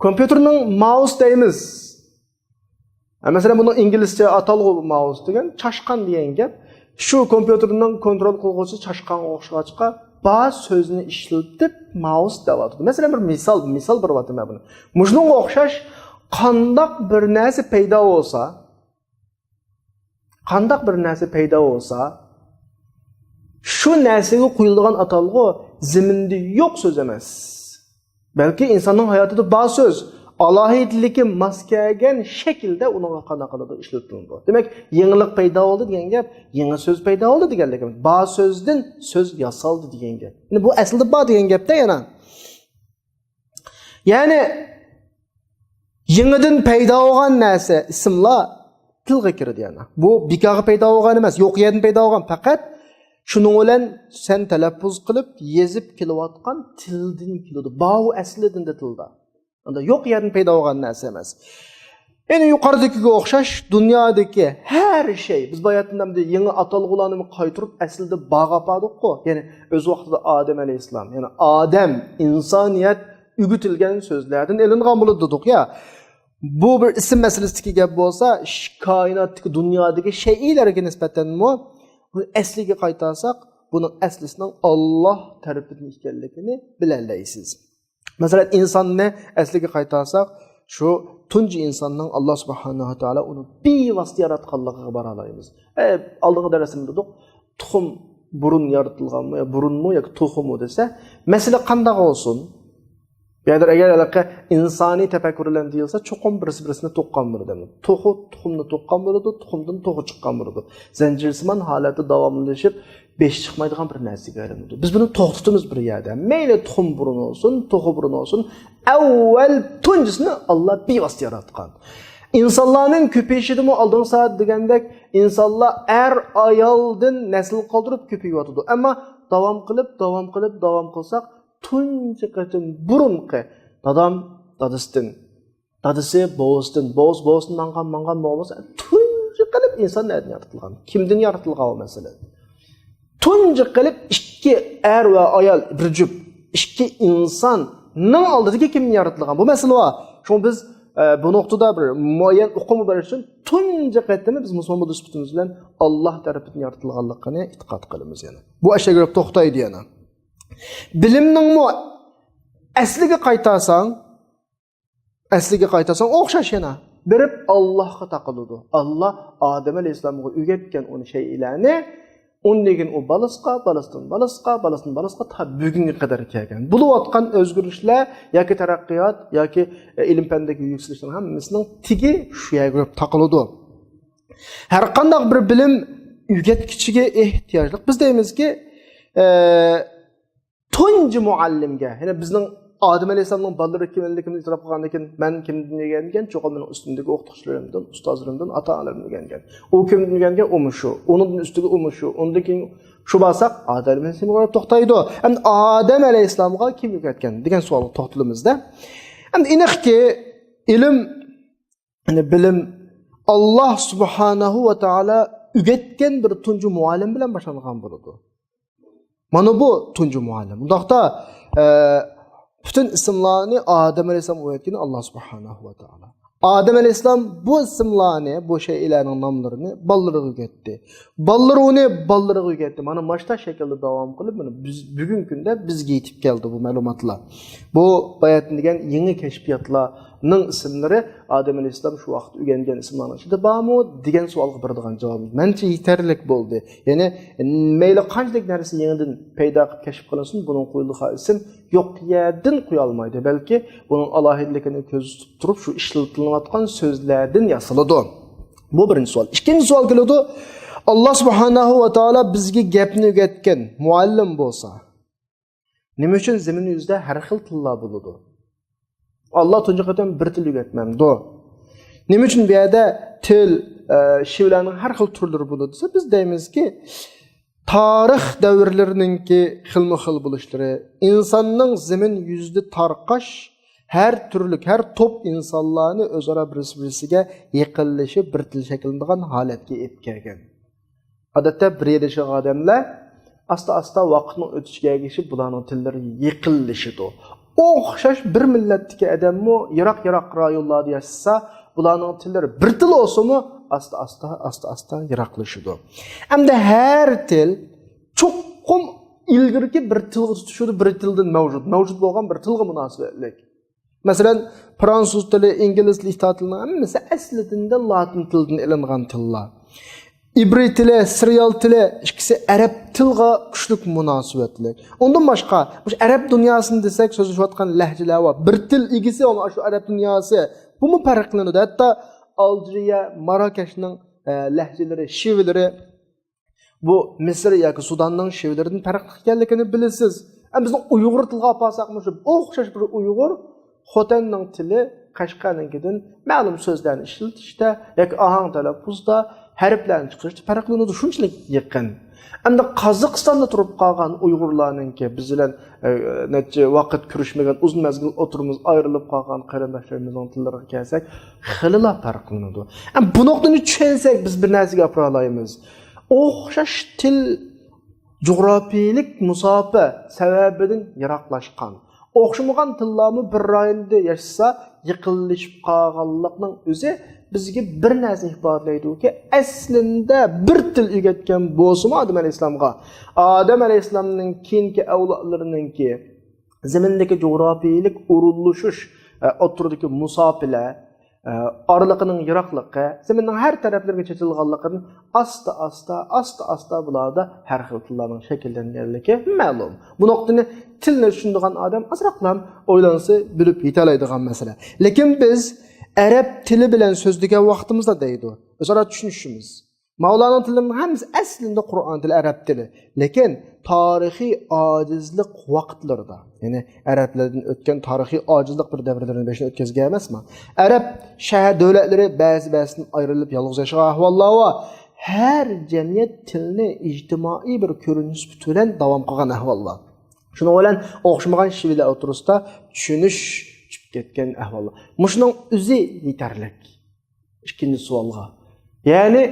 كومپيۇتېرنىڭ ماۋس دەيمىز. ھە، مەسىلەن، بۇنىڭ ئىنگلىزچە ئاتالغۇ ماۋس دېگەن چاشقان دېگەن گەپ. شۇ كومپيۇتېرنىڭ كونترول قىلغۇچىسى چاشقانغا ئوخشىغاچقا، بار سۆزنى ئىشلىتىپ ماۋس دەۋاتىدۇ. مەسىلەن، بىر مىسال، مىسال بېرىۋاتىمەن بۇنى. مۇشۇنىڭغا ئوخشاش قانداق بىر نەرسە پەيدا بولسا، قانداق بىر نەرسە پەيدا بولسا، شۇ نەرسىگە قويۇلىدىغان ئاتالغۇ زېمىندا يوق سۆز ئەمەس. بەلكى ئىنساننىڭ ھاياتىدا بار سۆز، ئالاھىدىلىكى ماس كەلگەن شەكىلدە ئۇنىڭغا قانداق قىلىدۇ، ئىشلىتىلىدۇ. دېمەك، يېڭىلىق پەيدا بولدى دېگەن گەپ، يېڭى سۆز پەيدا بولدى دېگەنلىك ئەمەس. بار سۆزدىن سۆز ياسالدى دېگەن گەپ. يەنى بۇ ئەسلىدە بار دېگەن گەپتە يەنە. يەنى يېڭىدىن پەيدا بولغان نەرسە، ئىسىملار تىلغا كىرىدۇ يەنە. بۇ بىكارغا پەيدا بولغان ئەمەس، يوق يەردىن پەيدا بولغان. پەقەت شۇنىڭ بىلەن سەن تەلەپپۇز قىلىپ، يېزىپ كېلىۋاتقان تىلدىن كېلىدۇ. بار ئۇ ئەسلىدىن تىلدا. ئاندا يوق يەردىن پەيدا بولغان نەرسە ئەمەس. يەنە يۇقىرىدىكىگە ئوخشاش دۇنيادىكى ھەر شەي، بىز باياتىن ئەمدى يېڭى ئاتالغۇلارنى قايتۇرۇپ ئەسلىدە بارغا ئاپاردۇققۇ. يەنى ئۆز ۋاقتىدا ئادەم ئەلەيھىسسالام، يەنى ئادەم، ئىنسانىيەت ئۆگىتىلگەن سۆزلەردىن ئېلىنغان بولىدۇ دېدۇق يا. بۇ بىر ئىسىم مەسىلىسىدىكى گەپ بولسا، ش-، كائىناتتىكى، دۇنيادىكى شەيئىلەرگە نىسبەتەنمۇ بۇنى ئەسلىگە قايتارساق، بۇنىڭ ئەسلىسىنىڭ ئاللاھ تەرىپىدىن ئىكەنلىكىنى بىلەلەيسىز. مەسىلەن، ئىنساننى ئەسلىگە قايتارساق، شۇ تۇنجى ئىنساننىڭ ئاللاھ سۇبھانەھۇ ۋە تائالا ئۇنى بىۋاسىتە ياراتقانلىقىغا بارالايمىز. ئە، ئالدىنقى دەرسىمىزدە دېدۇق، تۇخۇم بۇرۇن يارىتىلغانمۇ يا بۇرۇنمۇ ياكى توخۇمۇ دېسە، مەسىلە قانداق بولسۇن؟ بۇ يەردە ئەگەر ھېلىقى ئىنسانىي تەپەككۇر بىلەن دېيىلسە، چوقۇم بىرسى بىرسىنى تۇغقان بولىدۇ. توخۇ تۇخۇمنى تۇغقان بولىدۇ، تۇخۇمدىن توخۇ چىققان بولىدۇ. زەنجىرسىمان ھالەتتە داۋاملىشىپ، بېشى چىقمايدىغان بىر نەرسىگە ئايلىنىدۇ. بىز بۇنى توختىتىمىز بىر يەردە. مەيلى تۇخۇم بۇرۇن بولسۇن، توخۇ بۇرۇن بولسۇن، ئەۋۋەل تۇنجىسىنى ئاللاھ بىۋاسىتە ياراتقان. ئىنسانلارنىڭ كۆپىيىشىدىمۇ ئالدىنقى سائەت دېگەندەك، ئىنسانلار ئەر ئايالدىن نەسىل قالدۇرۇپ كۆپىيىۋاتىدۇ. ئەمما داۋام قىلىپ، داۋام قىلىپ، داۋام قىلساق، تۇنجى قېتىم بۇرۇنقى دادام دادىسىدىن، دادىسى بوۋىسىدىن، بوۋىسى بوۋىسىدىن ماڭغان، ماڭغان، ماڭغان، تۇنجى قىلىپ ئىنسان نەدىن يارىتىلغان؟ كىمدىن يارىتىلغان ئۇ مەسىلەن؟ تۇنجى قىلىپ ئىككى ئەر ۋە ئايال، بىر جۈپ، ئىككى ئىنساننىڭ ئالدىدىكى كىمدىن يارىتىلغان؟ بۇ مەسىلە بار. شۇڭا بىز، ئە، بۇ نۇقتىدا بىر مۇئەييەن ئۇقۇمنى بېرىش ئۈچۈن تۇنجى قېتىمى بىز مۇسۇلمان بولۇش سۈپىتىمىز بىلەن ئاللاھ تەرىپىدىن يارىتىلغانلىقىنى ئېتىقاد قىلىمىز يەنە. بۇ ئاشۇ يەرگە توختايدۇ يەنە. بىلىمنىڭمۇ ئەسلىگە قايتارساڭ، ئەسلىگە قايتارساڭ ئوخشاش يەنە. بېرىپ ئاللاھقا تاقىلىدۇ. ئاللاھ ئادەم ئەلەيھىسسالامغا ئۆگەتكەن ئۇنى شەيئىلەرنى، ئۇندىن كېيىن ئۇ بالىسىغا، بالىسىدىن بالىسىغا، بالىسىدىن بالىسىغا تا بۈگۈنگە قەدەر كەلگەن. بولۇۋاتقان ئۆزگىرىشلەر ياكى تەرەققىيات ياكى، ئە، ئىلىم پەندىكى يۈكسىلىشنىڭ ھەممىسىنىڭ تېگى شۇ يەرگە بېرىپ تاقىلىدۇ. ھەر قانداق بىر بىلىم ئۆگەتكۈچىگە ئېھتىياجلىق. بىز دەيمىزكى، ئە، تۇنجى مۇئەللىمگە، يەنى بىزنىڭ ئادەم ئەلەيھىسسالامنىڭ بالىلىرى ئىكەنلىكىمىزنى ئېتىراپ قىلغاندىن كېيىن، مەن كىمدىن ئۆگەنگەن؟ چوقۇم مېنىڭ ئۈستۈمدىكى ئوقۇتقۇچىلىرىمدىن، ئۇستازلىرىمدىن، ئاتا-ئانىلىرىمدىن ئۆگەنگەن. ئۇ كىمدىن ئۆگەنگەن؟ ئۇمۇ شۇ. ئۇنىڭدىن ئۈستىگە ئۇمۇ شۇ. ئۇندىن كېيىن شۇ بارساق، ئادەم ئەلەيھىسسالامغا توختايدۇ. ئەمدى ئادەم ئەلەيھىسسالامغا كىم ئۆگەتكەن دېگەن سوئالغا توختىلىمىزدە. ئەمدى ئېنىقكى، ئىلىم، يەنى بىلىم ئاللاھ سۇبھانەھۇ ۋە تائالا ئۆگەتكەن بىر تۇنجى مۇئەللىم بىلەن باشلانغان بولىدۇ. مانا بۇ تۇنجى مۇئەللىم. ئۇنداقتا، ئە، پۈتۈن ئىسىملارنى ئادەم ئەلەيھىسسالام ئۆگەتكىنى ئاللاھ سۇبھانەھۇ ۋە تائالا. ئادەم ئەلەيھىسسالام بۇ ئىسىملارنى، بۇ شەيئىلەرنىڭ ناملىرىنى بالىلىرىغا ئۆگەتتى. بالىلىرى ئۇنى بالىلىرىغا ئۆگەتتى. مانا مۇشۇنداق شەكىلدە داۋام قىلىپ، مانا بىز بۈگۈنكى كۈندە بىزگە يېتىپ كەلدى بۇ مەلۇماتلار. بۇ باياتىن دېگەن يېڭى كەشپىياتلارنىڭ ئىسىملىرى ئادەم ئەلەيھىسسالام شۇ ۋاقىت ئۆگەنگەن ئىسىملارنىڭ ئىچىدە بارمۇ دېگەن سوئالغا بېرىدىغان جاۋاب مەنچە يېتەرلىك بولدى. يەنى مەيلى قانچىلىك نەرسە يېڭىدىن پەيدا قىلىپ كەشىپ قىلىنسۇن، بۇنىڭ قويۇلىدىغان ئىسىم يوق يەردىن قويالمايدۇ، بەلكى بۇنىڭ ئالاھىدىلىكىنى كۆزىتىپ تۇرۇپ شۇ ئىشلىتىلىۋاتقان سۆزلەردىن ياسىلىدۇ. بۇ بىرىنچى سوئال. ئىككىنچى سوئال كېلىدۇ، ئاللاھ سۇبھانەھۇ ۋە تائالا بىزگە گەپنى ئۆگەتكەن مۇئەللىم بولسا، نېمە ئۈچۈن زېمىن يۈزىدە ھەر خىل تىللار بولىدۇ؟ ئاللاھ تۇنجى قېتىم بىر تىل ئۆگەتمەمدۇ؟ نېمە ئۈچۈن بۇ يەردە تىل، ئە، شىۋىلەرنىڭ ھەر خىل تۈرلىرى بولىدۇ دېسە، بىز دەيمىزكى، تارىخ دەۋرلىرىنىڭكى خىلمۇ خىل بولۇشلىرى، ئىنساننىڭ زېمىن يۈزىدە تارقاش ھەر تۈرلۈك، ھەر توپ ئىنسانلارنى ئۆزئارا بىرسى-بىرسىگە يېقىنلىشىپ، بىر تىل شەكىللىنىدىغان ھالەتكە ئېلىپ كەلگەن. ئادەتتە بىر يەردە ياشىغان ئادەملەر ئاستا-ئاستا ۋاقىتنىڭ ئۆتۈشىگە ئەگىشىپ، بۇلارنىڭ تىللىرى يېقىنلىشىدۇ. ئوخشاش بىر مىللەتتىكى ئادەممۇ يىراق-يىراق رايونلاردا ياشىسا، بۇلارنىڭ تىللىرى بىر تىل بولسىمۇ، ئاستا-ئاستا، ئاستا-ئاستا يىراقلىشىدۇ. ئەمدى ھەر تىل چوقۇم ئىلگىرىكى بىر تىلغا تۇتىشىدۇ، بىر تىلدىن مەۋجۇت، مەۋجۇت بولغان بىر تىلغا مۇناسىۋەتلىك. مەسىلەن، فرانسۇز تىلى، ئىنگلىز تىلى، ئىتالىي تىلىنىڭ ھەممىسى ئەسلىدىن لاتىن تىلىدىن ئېلىنغان تىللار. ئىبرىي تىلى، سىرىيال تىلى، ئىككىسى ئەرەب تىلغا كۈچلۈك مۇناسىۋەتلىك. ئۇندىن باشقا، مۇشۇ ئەرەب دۇنياسىنى دېسەك، سۆزلىشىۋاتقان لەھجىلەر بار. بىر تىل ئىگىسى، ئۇ شۇ ئەرەب دۇنياسى. بۇمۇ پەرقلىنىدۇ. ھەتتا ئالجىرىيە، ماراكەشنىڭ، ئە، لەھجىلىرى، شىۋىلىرى، بۇ مىسىر ياكى سۇداننىڭ شىۋىلىرىدىن پەرقلىق ئىكەنلىكىنى بىلىسىز. ئەمما بىزنىڭ ئۇيغۇر تىلىغا ئاپارساق، مۇشۇ ئوخشاش بىر ئۇيغۇر خوتەننىڭ تىلى قەشقەرنىڭكىدىن مەلۇم سۆزلەرنى ئىشلىتىشتە ياكى ئاھاڭ تەلەپپۇزدا، ھەرپلەرنى چىقىرىشتا پەرقلىنىدۇ، شۇنچىلىك يېقىن. ئەمدى قازاقىستاندا تۇرۇپ قالغان ئۇيغۇرلارنىڭكى بىز بىلەن، ئە، نەچچە ۋاقىت كۆرۈشمىگەن، ئۇزۇن مەزگىل ئوتتۇرىمىز ئايرىلىپ قالغان قېرىنداشلىرىمىزنىڭ تىللىرىغا كەلسەك، خېلىلا پەرقلىنىدۇ. ئەمما بۇ نۇقتىنى چۈشەنسەك، بىز بىر نەرسىگە ئاپىرالايمىز. ئوخشاش تىل جۇغراپىيىلىك مۇساپە سەۋەبىدىن يىراقلاشقان. ئوخشىمىغان تىللارمۇ بىر رايوندا ياشىسا، يېقىنلىشىپ قالغانلىقنىڭ ئۆزى بىزگە بىر نەرسىنى ئىپادىلەيدۇكى، ئەسلىندە بىر تىل ئۆگەتكەن بولسىمۇ ئادەم ئەلەيھىسسالامغا، ئادەم ئەلەيھىسسالامنىڭ كېيىنكى ئەۋلادلىرىنىڭكى زېمىندىكى جۇغراپىيىلىك ئورۇنلىشىش، ئە، ئوتتۇرىدىكى مۇساپىلە، ئە، ئارىلىقىنىڭ يىراقلىقى، زېمىننىڭ ھەر تەرەپلىرىگە چېچىلغانلىقىدىن ئاستا-ئاستا، ئاستا-ئاستا بۇلاردا ھەر خىل تىللارنىڭ شەكىللەنگەنلىكى مەلۇم. بۇ نۇقتىنى تىلنى چۈشىنىدىغان ئادەم ئازراقلام ئويلانسا بىلىپ يېتەلەيدىغان مەسىلە. لېكىن بىز ئەرەب تىلى بىلەن سۆزلىگەن ۋاقتىمىزدا دەيدۇ، ئۆزئارا چۈشىنىشىمىز. ماۋلانىنىڭ تىلىنىڭ ھەممىسى ئەسلىندە قۇرئان تىلى، ئەرەب تىلى. لېكىن تارىخىي ئاجىزلىق ۋاقىتلىرىدا، يەنى ئەرەبلەردىن ئۆتكەن تارىخىي ئاجىزلىق بىر دەۋرلىرىنى بېشىدىن ئۆتكۈزگەن ئەمەسما؟ ئەرەب شەھەر دۆلەتلىرى بەزى بەزىسىدىن ئايرىلىپ يالغۇز ياشىغان ئەھۋاللار بار. ھەر جەمئىيەت تىلنى ئىجتىمائىي بىر كۆرۈنۈش سۈپىتى بىلەن داۋام قىلغان ئەھۋاللار. شۇنىڭ بىلەن ئوخشىمىغان شىۋىلەر ئوتتۇرىسىدا چۈشىنىش چۈشۈپ كەتكەن ئەھۋاللار. مۇشۇنىڭ ئۆزى يېتەرلىك. ئىككىنچى سوئالغا. يەنى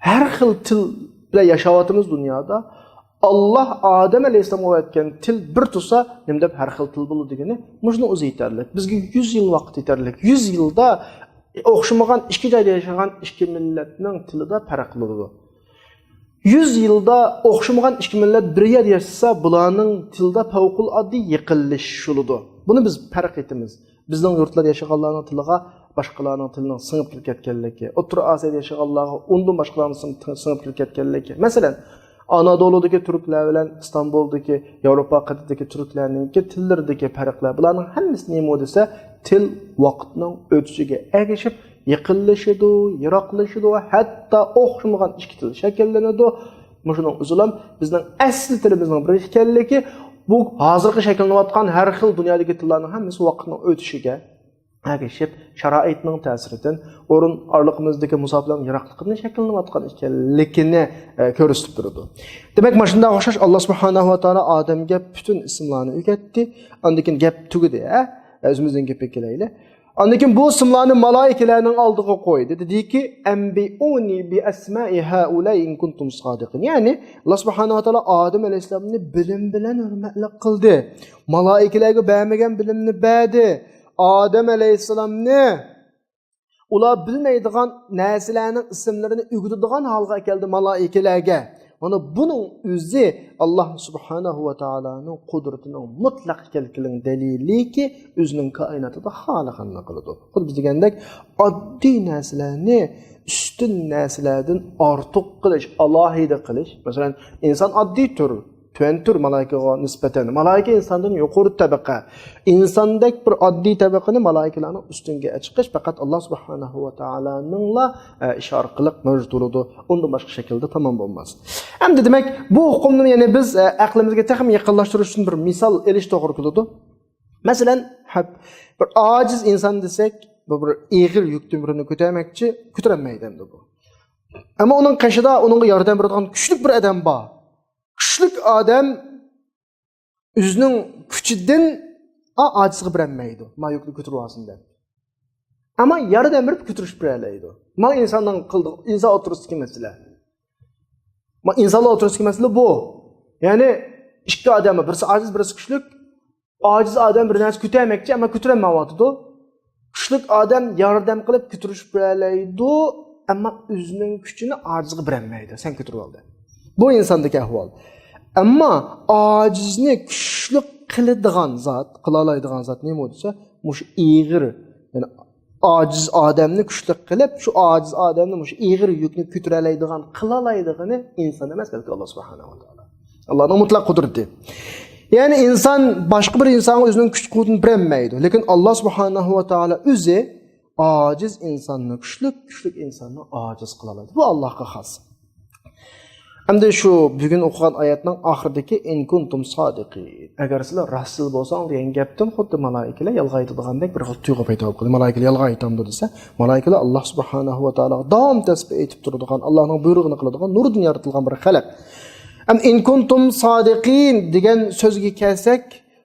ھەر خىل تىل بىلەن ياشاۋاتىمىز دۇنيادا. ئاللاھ ئادەم ئەلەيھىسسالامغا ئۆگەتكەن تىل بىر تۇرسا، نېمە دەپ ھەر خىل تىل بولىدۇ دېگىنى، مۇشۇنىڭ ئۆزى يېتەرلىك. بىزگە يۈز يىل ۋاقىت يېتەرلىك. يۈز يىلدا ئوخشىمىغان ئىككى جايدا ياشىغان ئىككى مىللەتنىڭ تىلىدا پەرق قىلىدۇ. يۈز يىلدا ئوخشىمىغان ئىككى مىللەت بىر يەردە ياشىسا، بۇلارنىڭ تىلىدا پەۋقۇلئاددىي يېقىنلىشىش بولىدۇ. بۇنى بىز پەرق ئېتىمىز. بىزنىڭ يۇرتلاردا ياشىغانلارنىڭ تىلىغا باشقىلارنىڭ تىلىنىڭ سىڭىپ كىرىپ كەتكەنلىكى، ئوتتۇرا ئاسىيادا ياشىغانلارغا ئۇندىن باشقىلارنىڭ سىڭ-، سىڭىپ كىرىپ كەتكەنلىكى. مەسىلەن، ئانادولۇدىكى تۈركلەر بىلەن ئىستانبۇلدىكى، ياۋروپا قىتئىدىكى تۈركلەرنىڭكى تىللىرىدىكى پەرقلەر، بۇلارنىڭ ھەممىسى نېمە دېسە، تىل ۋاقىتنىڭ ئۆتۈشىگە ئەگىشىپ يېقىنلىشىدۇ، يىراقلىشىدۇ، ھەتتا ئوخشىمىغان ئىككى تىل شەكىللىنىدۇ. مۇشۇنىڭ ئۆزىلا بىزنىڭ ئەسلى تىلىمىزنىڭ بىر ئىكەنلىكى، بۇ ھازىرقى شەكىللىنىۋاتقان ھەر خىل دۇنيادىكى تىللارنىڭ ھەممىسى ۋاقىتنىڭ ئۆتۈشىگە ئەگىشىپ، شارائىتنىڭ تەسىرىدىن، ئورۇن ئارىلىقىمىزدىكى مۇساپىلەرنىڭ يىراقلىقىدىن شەكىللىنىۋاتقان ئىكەنلىكىنى، ئە، كۆرسىتىپ تۇرىدۇ. دېمەك، مانا شۇنداق ئوخشاش، ئاللا سۇبھانەھۇ ۋە تائالا ئادەمگە پۈتۈن ئىسىملارنى ئۆگەتتى. ئاندىن كېيىن گەپ تۈگىدى، ھە؟ ئە، ئۆزىمىزدىن گەپكە كېلەيلى. ئاندىن كېيىن بۇ ئىسىملارنى مالائىكىلەرنىڭ ئالدىغا قويدى. دېدىكى، «ئەنبىئۇنى بىئەسمائى ھەئۇلاء ئىن كۇنتۇم سادىقىن.» يەنى، ئاللا سۇبھانەھۇ ۋە تائالا ئادەم ئەلەيھىسسالامنى بىلىم بىلەن ھۆرمەتلىك قىلدى. مالائىكىلەرگە بەرمىگەن بىلىمنى بەردى. ئادەم ئەلەيھىسسالامنى ئۇلار بىلمەيدىغان نەرسىلەرنىڭ ئىسىملىرىنى ئۆگىتىدىغان ھالغا ئەكەلدى مالائىكىلەرگە. مانا بۇنىڭ ئۆزى ئاللا سۇبھانەھۇ ۋە تائالانىڭ قۇدرىتىنىڭ مۇتلەق ئىكەنلىكىنىڭ دەلىلىكى، ئۆزىنىڭ كائىناتىدا خالىغاننى قىلىدۇ. خۇددى بىز دېگەندەك، ئاددىي نەرسىلەرنى ئۈستۈن نەرسىلەردىن ئارتۇق قىلىش، ئالاھىدە قىلىش. مەسىلەن، ئىنسان ئاددىي تۈر، تۆۋەن تۈر مالايىكىغا نىسبەتەن. مالايىكە ئىنساندىن يۇقىرى تەبىقە. ئىنساندەك بىر ئاددىي تەبىقىنى مالايىكىلەرنىڭ ئۈستۈنگە چىقىش پەقەت ئاللا سۇبھانەھۇ ۋە تائالانىڭلا، ئە، ئىشى ئارقىلىق مەۋجۇت بولىدۇ. ئۇندىن باشقا شەكىلدە تەمام بولماس. ئەمدى دېمەك، بۇ ئۇقۇمنى يەنە بىز، ئە، ئەقلىمىزگە تېخىمۇ يېقىنلاشتۇرۇش ئۈچۈن بىر مىسال ئېلىش توغرا كېلىدۇ. مەسىلەن، ھەپ-، بىر ئاجىز ئىنسان دېسەك، بۇ بىر ئېغىر يۈك تۆمۈرنى كۆتەرمەكچى، كۆتۈرەلمەيدۇ ئەمدى بۇ. ئەمما ئۇنىڭ قېشىدا ئۇنىڭغا ياردەم بېرىدىغان كۈچلۈك بىر ئادەم بار. كۈچلۈك ئادەم ئۆزىنىڭ كۈچىدىن ئا-، ئاجىزغا بېرەلمەيدۇ. ما يۈكنى كۆتۈرۈپ ئالسۇن دەپ. ئەمما ياردەم بېرىپ كۆتۈرۈشۈپ بېرەلەيدۇ. ما ئىنساننىڭ قىلىدىغان، ئىنسان ئوتتۇرىسىدىكى مەسىلە. ما ئىنسانلار ئوتتۇرىسىدىكى مەسىلە بۇ. يەنى ئىككى ئادەم بار، بىرسى ئاجىز، بىرسى كۈچلۈك. ئاجىز ئادەم بىر نەرسە كۆتۈرمەكچى، ئەمما كۆتۈرەلمەيۋاتىدۇ. كۈچلۈك ئادەم ياردەم قىلىپ كۆتۈرۈشۈپ بېرەلەيدۇ، ئەمما ئۆزىنىڭ كۈچىنى ئاجىزغا بېرەلمەيدۇ. سەن كۆتۈرۈۋال دەپ. بۇ ئىنساندىكى ئەھۋال. ئەمما ئاجىزنى كۈچلۈك قىلىدىغان زات، قىلالايدىغان زات نېمە دېسە، مۇشۇ ئېغىر، يەنى ئاجىز ئادەمنى كۈچلۈك قىلىپ، شۇ ئاجىز ئادەمنى مۇشۇ ئېغىر يۈكنى كۆتۈرەلەيدىغان، قىلالايدىغىنى ئىنسان ئەمەس، بەلكى ئاللا سۇبھانەھۇ ۋە تائالا. ئاللانىڭ مۇتلەق قۇدرىتى. يەنى ئىنسان باشقا بىر ئىنسانغا ئۆزىنىڭ كۈچ قۇۋۋىتىنى بېرەلمەيدۇ. لېكىن ئاللا سۇبھانەھۇ ۋە تائالا ئۆزى ئاجىز ئىنساننى كۈچلۈك، كۈچلۈك ئىنساننى ئاجىز قىلالايدۇ. بۇ ئاللاغا خاس. ئەمدى شۇ بۈگۈن ئوقۇغان ئايەتنىڭ ئاخىرىدىكى «ئىن كۇنتۇم سادىقىن»، ئەگەر سىلەر راستچىل بولساڭ دېگەن گەپتىن خۇددى مالايىكىلەر يالغان ئېيتىدىغاندەك بىر خىل تۇيغۇ پەيدا بولۇپ قالدى. مالايىكىلەر يالغان ئېيتامدۇ دېسە، مالايىكىلەر ئاللا سۇبھانەھۇ ۋە تائالاغا داۋام تەسبىھ ئېيتىپ تۇرىدىغان، ئاللانىڭ بۇيرۇقىنى قىلىدىغان نۇردىن يارىتىلغان بىر خەلق. ئەم «ئىن كۇنتۇم سادىقىن» دېگەن سۆزگە كەلسەك،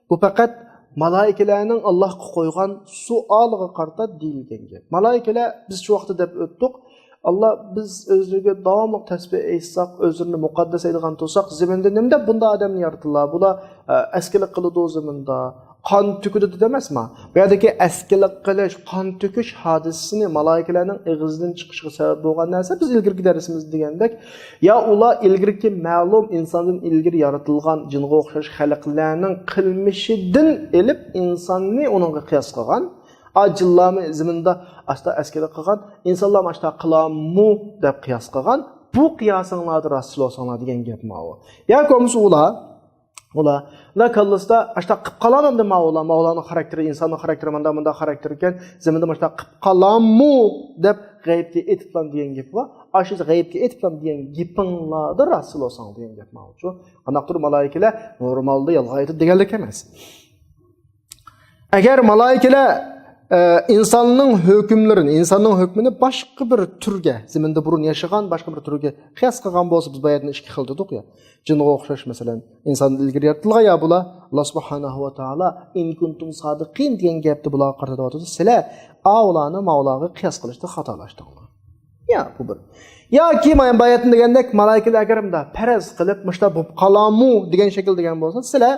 بۇ پەقەت مالايىكىلەرنىڭ ئاللاھقا قويغان سوئالىغا قارىتا دېيىلگەن گەپ. مالايىكىلەر، بىز شۇ ۋاقىتتا دەپ ئۆتتۇق، ئاللا بىز ئۆزلىرىگە داۋاملىق تەسبىھ ئېيتساق، ئۆزلىرىنى مۇقەددەس دەيدىغان تۇرساق، زېمىندا نېمە دەپ بۇنداق ئادەمنى يارىتىلا؟ بۇلار، ئە، ئەسكىلىك قىلىدۇ زېمىندا، قان تۆكىدۇ دېدى ئەمەسما؟ بۇ يەردىكى ئەسكىلىك قىلىش، قان تۆكۈش ھادىسىسىنى مالايىكىلەرنىڭ ئېغىزىدىن چىقىشىغا سەۋەب بولغان نەرسە، بىز ئىلگىرىكى دەرسىمىزدە دېگەندەك، يا ئۇلار ئىلگىرىكى مەلۇم ئىنساندىن ئىلگىرى يارىتىلغان جىنغا ئوخشاش خەلقلەرنىڭ قىلمىشىدىن ئېلىپ ئىنساننى ئۇنىڭغا قىياس قىلغان. ئا، جىنلارمۇ زېمىندا ئاشتا ئەسكىلىك قىلغان، ئىنسانلارمۇ ئاشتا قىلامۇ دەپ قىياس قىلغان. بۇ قىياسىڭلاردا راستچىل بولساڭلار دېگەن گەپ ماۋۇ. ياكى بولمىسا ئۇلار، ئۇلار، ئۇلار كاللىسىدا ئاشتا قىپ قالامەن دە ماۋۇلار، ماۋۇلارنىڭ خاراكتېرى، ئىنساننىڭ خاراكتېرى مانداق، مانداق خاراكتېر ئىكەن، زېمىندا ماشتا قىپ قالامۇ دەپ غەيىبكە ئېتىپلام دېگەن گېپى بار. ئاشۇ غەيىبكە ئېتىپلام دېگەن گېپىڭلاردا راستچىل بولساڭ دېگەن گەپ ماۋۇچۇ. قانداقتۇر مالايىكىلەر نورمالدا يالغان ئېيتىدۇ دېگەنلىك ئەمەس. ئەگەر مالايىكىلەر، ئە، ئىنساننىڭ ھۆكۈملىرىنى، ئىنساننىڭ ھۆكمىنى باشقا بىر تۈرگە، زېمىندا بۇرۇن ياشىغان باشقا بىر تۈرگە قىياس قىلغان بولسا، بىز بۇ يەردىن ئىككى خىل دېدۇق يا. جىنغا ئوخشاش، مەسىلەن، ئىنساندىن ئىلگىرى يارىتىلغان يا بۇلار، ئاللا سۇبھانەھۇ ۋە تائالا «ئىن كۇنتۇم سادىقىن» دېگەن گەپتە بۇلارغا قارىتىۋاتىدۇ. سىلەر ئاۋۇلارنى ماۋۇلارغا قىياس قىلىشتا خاتالاشتىڭلار. يا، بۇ بىر. ياكى مايان باياتىن دېگەندەك، مالايىكىلەر ئەگەر مۇنداق پەرەز قىلىپ، مۇشتا بولۇپ قالامۇ دېگەن شەكىل دېگەن بولسا، سىلەر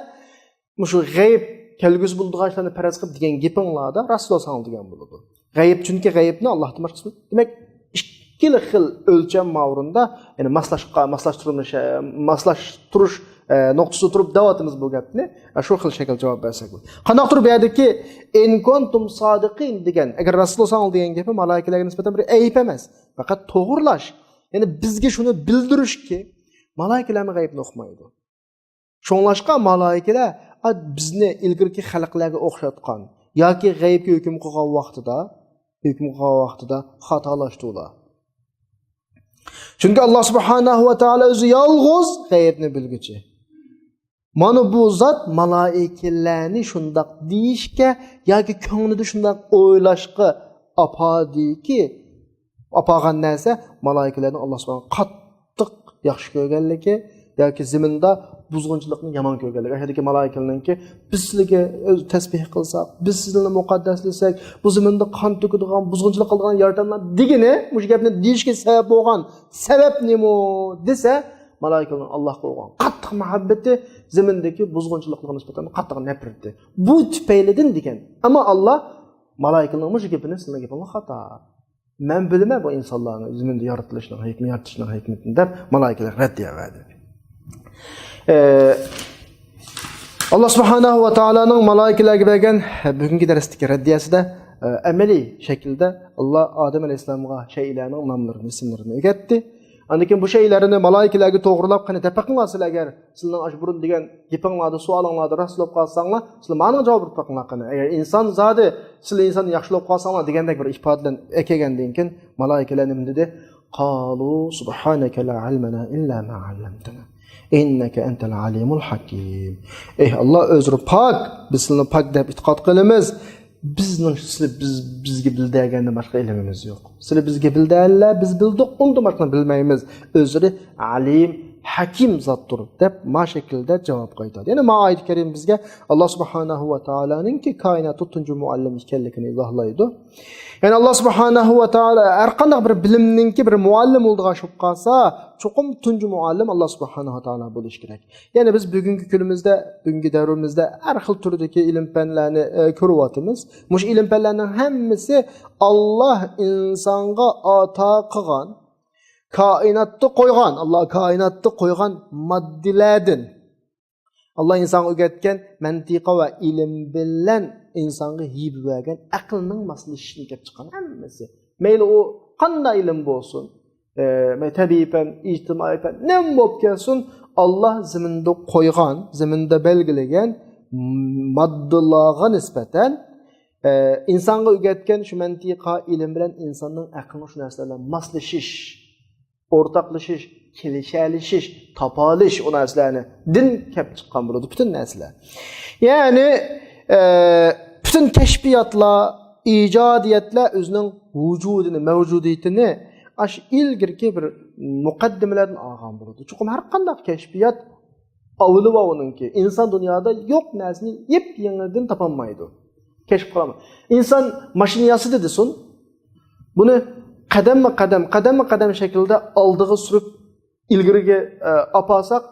مۇشۇ غەيىب كەلگۈسى بولىدىغان ئىشلارنى پەرەز قىلىپ دېگەن گېپىڭلاردا راست بولساڭ دېگەن بولىدۇ. غەيىب، چۈنكى غەيىبنى ئاللاھتىن باشقىسى بىلمەيدۇ. دېمەك، ئىككىلا خىل ئۆلچەم ماۋۇرۇندا، يەنى ماسلاشقا، ماسلاشتۇرۇش، ماسلاشتۇرۇش، ئە، نۇقتىسىدا تۇرۇپ دەۋاتىمىز بۇ گەپنى. ئە، شۇ خىل شەكىل جاۋاب بەرسەك بولىدۇ. قانداقتۇر بۇ يەردىكى «ئىن كۇنتۇم سادىقىن» دېگەن، ئەگەر راست بولساڭ دېگەن گېپى مالايىكىلەرگە نىسبەتەن بىر ئەيىب ئەمەس. پەقەت توغرىلاش. يەنى بىزگە شۇنى بىلدۈرۈشكى، مالايىكىلەرمۇ غەيىبنى ئۇقمايدۇ. شۇڭلاشقا مالايىكىلەر، ئا، بىزنى ئىلگىرىكى خەلقلەرگە ئوخشاتقان ياكى غەيىبكە ھۆكۈم قىلغان ۋاقتىدا، ھۆكۈم قىلغان ۋاقتىدا خاتالاشتى ئۇلار. چۈنكى ئاللا سۇبھانەھۇ ۋە تائالا ئۆزى يالغۇز غەيىبنى بىلگۈچى. مانا بۇ زات مالايىكىلەرنى شۇنداق دېيىشكە ياكى كۆڭلىدە شۇنداق ئويلاشقا ئاپاردىكى، ئاپارغان نەرسە مالايىكىلەرنىڭ ئاللا سۇبھانەھۇ قاتتىق ياخشى كۆرگەنلىكى ياكى زېمىندا بۇزغۇنچىلىقنى يامان كۆرگەنلىكى. ئاشۇ يەردىكى مالايىكىلەرنىڭكى «بىز سىلىگە ئۆز تەسبىھ قىلساق، بىز سىلىنى مۇقەددەسلىسەك، بۇ زېمىندا قان تۆكىدىغان، بۇزغۇنچىلىق قىلىدىغان يارىتامدۇ» دېگىنى، مۇشۇ گەپنى دېيىشكە سەۋەب بولغان سەۋەب نېمە دېسە، مالايىكىلەرنىڭ ئاللاھقا بولغان قاتتىق مۇھەببىتى، زېمىندىكى بۇزغۇنچىلىقلارغا نىسبەتەن قاتتىق نەپرىتى. بۇ تۈپەيلىدىن دېگەن. ئەمما ئاللا مالايىكىلەرنىڭ مۇشۇ گېپىنى، سىلىنىڭ گېپىڭلار خاتا. مەن بىلىمەن بۇ ئىنسانلارنى زېمىندە يارىتىلىشنىڭ ھېكمىتى، يارىتىشنىڭ ھېكمىتىنى دەپ مالايىكىلەر رەددىيە بەردى. ئە، ئاللا سۇبھانەھۇ ۋە تائالانىڭ مالايىكىلەرگە بەرگەن بۈگۈنكى دەرستىكى رەددىيەسىدە، ئە، ئەمەلىي شەكىلدە ئاللا ئادەم ئەلەيھىسسالامغا شەيئىلەرنىڭ ناملىرىنى، ئىسىملىرىنى ئۆگەتتى. ئاندىن كېيىن بۇ شەيئىلەرنى مالايىكىلەرگە توغرىلاپ، قېنى دەپ بېقىڭلار سىلەر، ئەگەر سىلەرنىڭ ئاشۇ بۇرۇن دېگەن گېپىڭلاردا، سوئالىڭلاردا راست بولۇپ قالساڭلار، سىلەر ماڭا جاۋاب بېرىپ بېقىڭلار قېنى. ئەگەر ئىنسان زادى، سىلەر ئىنسان ياخشى بولۇپ قالساڭلار دېگەندەك بىر ئىپادە بىلەن ئەكەلگەندىن كېيىن، مالايىكىلەر نېمە دېدى؟ قالۇ سۇبھانەكە لا ئىلمە لەنا ئىللا ما ئەللەمتەنا ئىننەكە ئەنتەل ئەلىمۇل ھەكىم. ئەي ئاللا، ئۆزۈڭ پاك، بىز سىلىنى پاك دەپ ئېتىقاد قىلىمىز. بىزنىڭ سىلى بىز، بىزگە بىلدەگەندىن باشقا ئىلمىمىز يوق. سىلى بىزگە بىلدەللە، بىز بىلدۇق، ئۇندىن باشقىنى بىلمەيمىز. ئۆزلىرى ئالىم، ھەكىم زاتتۇر، دەپ ما شەكىلدە جاۋاب قايتىدۇ. يەنى ما ئايەت كەرىم بىزگە ئاللا سۇبھانەھۇ ۋە تائالانىڭكى كائىناتتا تۇنجى مۇئەللىم ئىكەنلىكىنى ئىزاھلايدۇ. يەنى ئاللا سۇبھانەھۇ ۋە تائالا ھەر قانداق بىر بىلىمنىڭكى بىر مۇئەللىم بولىدىغان بولۇپ قالسا، چوقۇم تۇنجى مۇئەللىم ئاللا سۇبھانەھۇ ۋە تائالا بولۇشى كېرەك. يەنى بىز بۈگۈنكى كۈنىمىزدە، بۈگۈنكى دەۋرىمىزدە ھەر خىل تۈردىكى ئىلىم پەنلەرنى، ئە، كۆرۈۋاتىمىز. مۇشۇ ئىلىم پەنلەرنىڭ ھەممىسى ئاللا ئىنسانغا ئاتا قىلغان، كائىناتتا قويغان، ئاللا كائىناتتا قويغان ماددىلاردىن. ئاللا ئىنسانغا ئۆگەتكەن مەنتىقە ۋە ئىلىم بىلەن ئىنسانغا ھىبە بەرگەن ئەقىلنىڭ ماسلىشىشىدىن كېلىپ چىققان ھەممىسى. مەيلى ئۇ قانداق ئىلىم بولسۇن، ئە، مەي-، تەبىئىي پەن، ئىجتىمائىي پەن، نېمە بولۇپ كەلسۇن، ئاللا زېمىندا قويغان، زېمىندا بەلگىلىگەن ماددىلارغا نىسبەتەن، ئە، ئىنسانغا ئۆگەتكەن شۇ مەنتىقە ئىلىم بىلەن ئىنساننىڭ ئەقلىنىڭ شۇ نەرسىلەر بىلەن ماسلىشىش، ئورتاقلىشىش، كېلىشەلىشىش، تاپالىش، ئۇ نەرسىلەرنى دىن كەپ چىققان بولىدۇ، پۈتۈن نەرسىلەر. يەنى، ئە، پۈتۈن كەشپىياتلار، ئىجادىيەتلەر ئۆزىنىڭ ۋۇجۇدىنى، مەۋجۇدىيىتىنى ئاشۇ ئىلگىرىكى بىر مۇقەددىمىلەردىن ئالغان بولىدۇ. چوقۇم ھەر قانداق كەشپىيات ئاۋۋىلى بار ئۇنىڭكى. ئىنسان دۇنيادا يوق نەرسىنى يېپيېڭىدىن تاپالمايدۇ. كەشىپ قىلالمايدۇ. ئىنسان ماشىنا ياسىدى دېسۇن، بۇنى قەدەممۇ قەدەم، قەدەممۇ قەدەم شەكلىدە ئالدىغا سۈرۈپ، ئىلگىرىگە، ئە، ئاپارساق،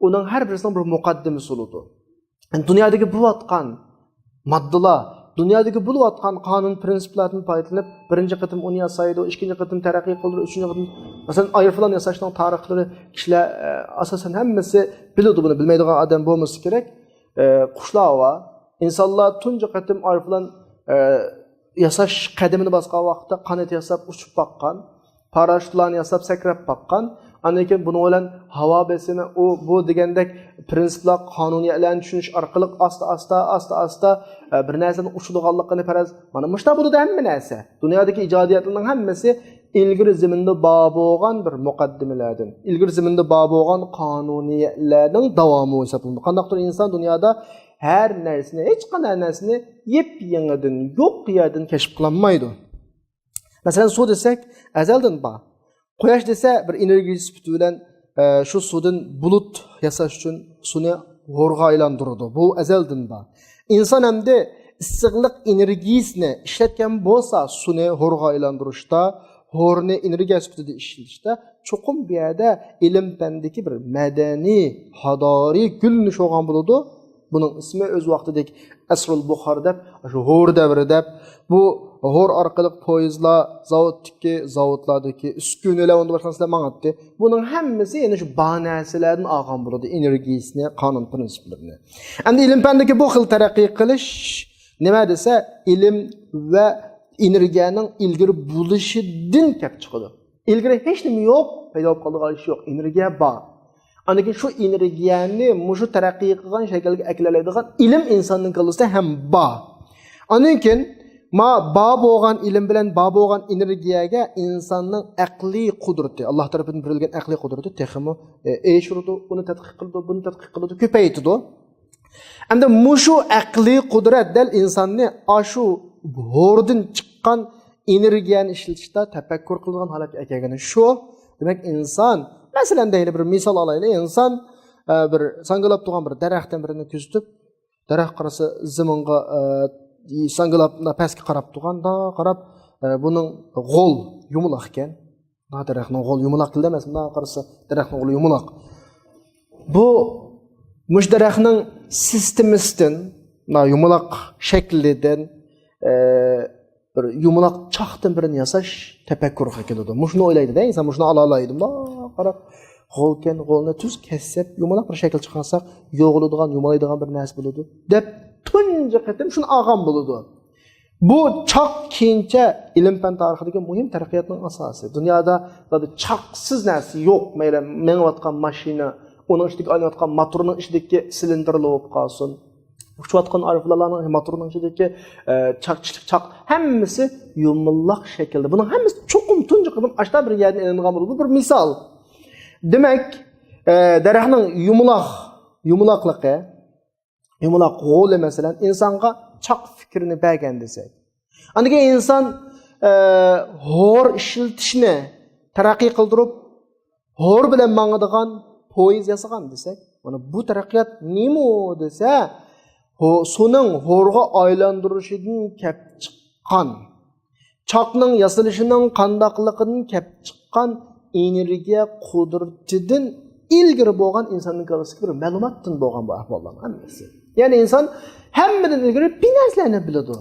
ئۇنىڭ ھەر بىرسىنىڭ بىر مۇقەددىمىسى بولىدۇ. دۇنيادىكى بولۇۋاتقان ماددىلار، دۇنيادىكى بولۇۋاتقان قانۇن پىرىنسىپلاردىن پايدىلىنىپ، بىرىنچى قېتىم ئۇنى ياسايدۇ، ئىككىنچى قېتىم تەرەققىي قىلدۇرۇپ، ئۈچىنچى قېتىم، مەسىلەن، ئايروپىلان ياساشنىڭ تارىخلىرى كىشىلەر، ئە، ئاساسەن ھەممىسى بىلىدۇ، بۇنى بىلمەيدىغان ئادەم بولمىسا كېرەك. ئە، قۇشلار بار. ئىنسانلار تۇنجى قېتىم ئايروپىلان، ئە، ياساش قەدىمىنى باسقان ۋاقىتتا قانات ياساپ ئۇچۇپ باققان، پاراشوتلارنى ياساپ سەكرەپ باققان. ئاندىن كېيىن بۇنىڭ بىلەن ھاۋا بېسىمى، ئۇ، بۇ دېگەندەك پىرىنسىپلار، قانۇنىيەتلەرنى چۈشىنىش ئارقىلىق ئاستا-ئاستا، ئاستا-ئاستا، ئە، بىر نەرسىنىڭ ئۇچىدىغانلىقىنى پەرەز. مانا مۇشۇنداق بولىدۇ ھەممە نەرسە. دۇنيادىكى ئىجادىيەتلەرنىڭ ھەممىسى ئىلگىرى زېمىندا بار بولغان بىر مۇقەددىمىلەردىن، ئىلگىرى زېمىندا بار بولغان قانۇنىيەتلەرنىڭ داۋامى ھېسابلىنىدۇ. قانداقتۇر ئىنسان دۇنيادا ھەر نەرسىنى، ھېچقانداق نەرسىنى يېپيېڭىدىن، يوق يەردىن كەشىپ قىلالمايدۇ. مەسىلەن، سۇ دېسەك، ئەزەلدىن بار. قۇياش دېسە، بىر ئېنېرگىيە سۈپىتى بىلەن، ئە، شۇ سۇدىن بۇلۇت ياساش ئۈچۈن سۇنى ھورغا ئايلاندۇرىدۇ. بۇ ئەزەلدىن بار. ئىنسان ئەمدى ئىسسىقلىق ئېنېرگىيىسىنى ئىشلەتكەن بولسا، سۇنى ھورغا ئايلاندۇرۇشتا، ھورنى ئېنېرگىيە سۈپىتىدە ئىشلىتىشتە، چوقۇم بۇ يەردە ئىلىم پەندىكى بىر مەدەنىي، ھادارىي گۈللىنىش بولغان بولىدۇ. بۇنىڭ ئىسمى ئۆز ۋاقتىدىكى ئەسرۇل بۇخار دەپ، شۇ ھور دەۋرى دەپ، بۇ ھور ئارقىلىق پويىزلار، زاۋۇتتىكى، زاۋۇتلاردىكى ئۈسكۈنىلەر، ئۇندىن باشقا نەرسىلەر ماڭاتتى. بۇنىڭ ھەممىسى يەنە شۇ بار نەرسىلەردىن ئالغان بولىدۇ، ئېنېرگىيىسىنى، قانۇن پىرىنسىپلىرىنى. ئەمدى ئىلىم پەندىكى بۇ خىل تەرەققىي قىلىش نېمە دېسە، ئىلىم ۋە ئېنېرگىيەنىڭ ئىلگىرى بولۇشىدىن كەپ چىقىدۇ. ئىلگىرى ھېچ نېمە يوق، پەيدا بولۇپ قالىدىغان ئىش يوق. ئېنېرگىيە بار. ئاندىن كېيىن شۇ ئېنېرگىيەنى مۇشۇ تەرەققىي قىلغان شەكىلگە ئەكېلەلەيدىغان ئىلىم ئىنساننىڭ كاللىسىدا ھەم بار. ئاندىن كېيىن ما بار بولغان ئىلىم بىلەن بار بولغان ئېنېرگىيەگە ئىنساننىڭ ئەقلىي قۇدرىتى، ئاللا تەرىپىدىن بېرىلگەن ئەقلىي قۇدرىتى تېخىمۇ، ئە، ئېشىرىدۇ، ئۇنى تەتقىق قىلىدۇ، بۇنى تەتقىق قىلىدۇ، كۆپەيتىدۇ. ئەمدى مۇشۇ ئەقلىي قۇدرەت دەل ئىنساننى ئاشۇ ھوردىن چىققان ئېنېرگىيەنى ئىشلىتىشتا تەپەككۇر قىلىدىغان ھالەتكە ئەكەلگىنى شۇ. دېمەك، ئىنسان، مەسىلەن، دەيلى، بىر مىسال ئالايلى، ئىنسان، ئە، بىر ساڭگىلاپ تۇرغان بىر دەرەختىن بىرىنى كۆزىتىپ، دەرەخ قارىسا زېمىنغا، ئە، ساڭگىلاپ پەسكە قاراپ تۇرغاندا قاراپ، ئە، بۇنىڭ غول يۇمىلاق ئىكەن. مۇنا دەرەخنىڭ غولى يۇمىلاق كېلىدۇ ئەمەسمۇ؟ مۇنداق قارىسا دەرەخنىڭ غولى يۇمىلاق. بۇ مۇشۇ دەرەخنىڭ سىستېمىسىدىن، مۇنداق يۇمىلاق شەكلىدىن، ئە، بىر يۇمىلاق چاقتىن بىرنى ياساش تەپەككۇرغا كېلىدۇ. مۇشۇنى ئويلايدۇ-دە ئىنسان، مۇشۇنى ئالالايدۇ. مۇنداق قاراپ، غولكەن، غولنى تۈز كەسسەپ، يۇمىلاق بىر شەكىل چىقارساق، يوغىلىدىغان، يۇمىلايدىغان بىر نەرسە بولىدۇ، دەپ تۇنجى قېتىم شۇنى ئالغان بولىدۇ. بۇ چاق كېيىنچە ئىلىم-پەن تارىخىدىكى مۇھىم تەرەققىياتنىڭ ئاساسى. دۇنيادا زادى چاقسىز نەرسە يوق. مەيلى مېڭىۋاتقان ماشىنا، ئۇنىڭ ئىچىدىكى ئايلىنىۋاتقان موتورنىڭ ئىچىدىكى سىلىندىرلا بولۇپ قالسۇن، ئۇچۇۋاتقان ئايروپىلانلارنىڭ موتورىنىڭ ئىچىدىكى، ئە، چاق، چاق، ھەممىسى يۇمىلاق شەكىلدە. بۇنىڭ ھەممىسى چوقۇم تۇنجى قېتىم ئاشۇنداق بىر يەردىن ئېلىنغان بولىدۇ. بۇ بىر مىسال. دېمەك، ئە، دەرەخنىڭ يۇمىلاق، يۇمىلاقلىقى، يۇمىلاق غولى، مەسىلەن، ئىنسانغا چاق فىكرىنى بەرگەن دېسەك. ئاندىن كېيىن ئىنسان، ئە، ھور ئىشلىتىشنى تەرەققىي قىلدۇرۇپ، ھور بىلەن ماڭىدىغان پويىز ياسىغان دېسەك، مانا بۇ تەرەققىيات نېمە دېسە، ھو-، سۇنىڭ ھورغا ئايلاندۇرۇشىدىن كەپ چىققان، چاقنىڭ ياسىلىشىنىڭ قانداقلىقىدىن كەپ چىققان ئېنېرگىيە قۇدرىتىدىن ئىلگىرى بولغان ئىنساننىڭ كاللىسىدىكى بىر مەلۇماتتىن بولغان بۇ ئەھۋاللارنىڭ ھەممىسى. يەنى ئىنسان ھەممىدىن ئىلگىرى بىر نەرسىلەرنى بىلىدۇ.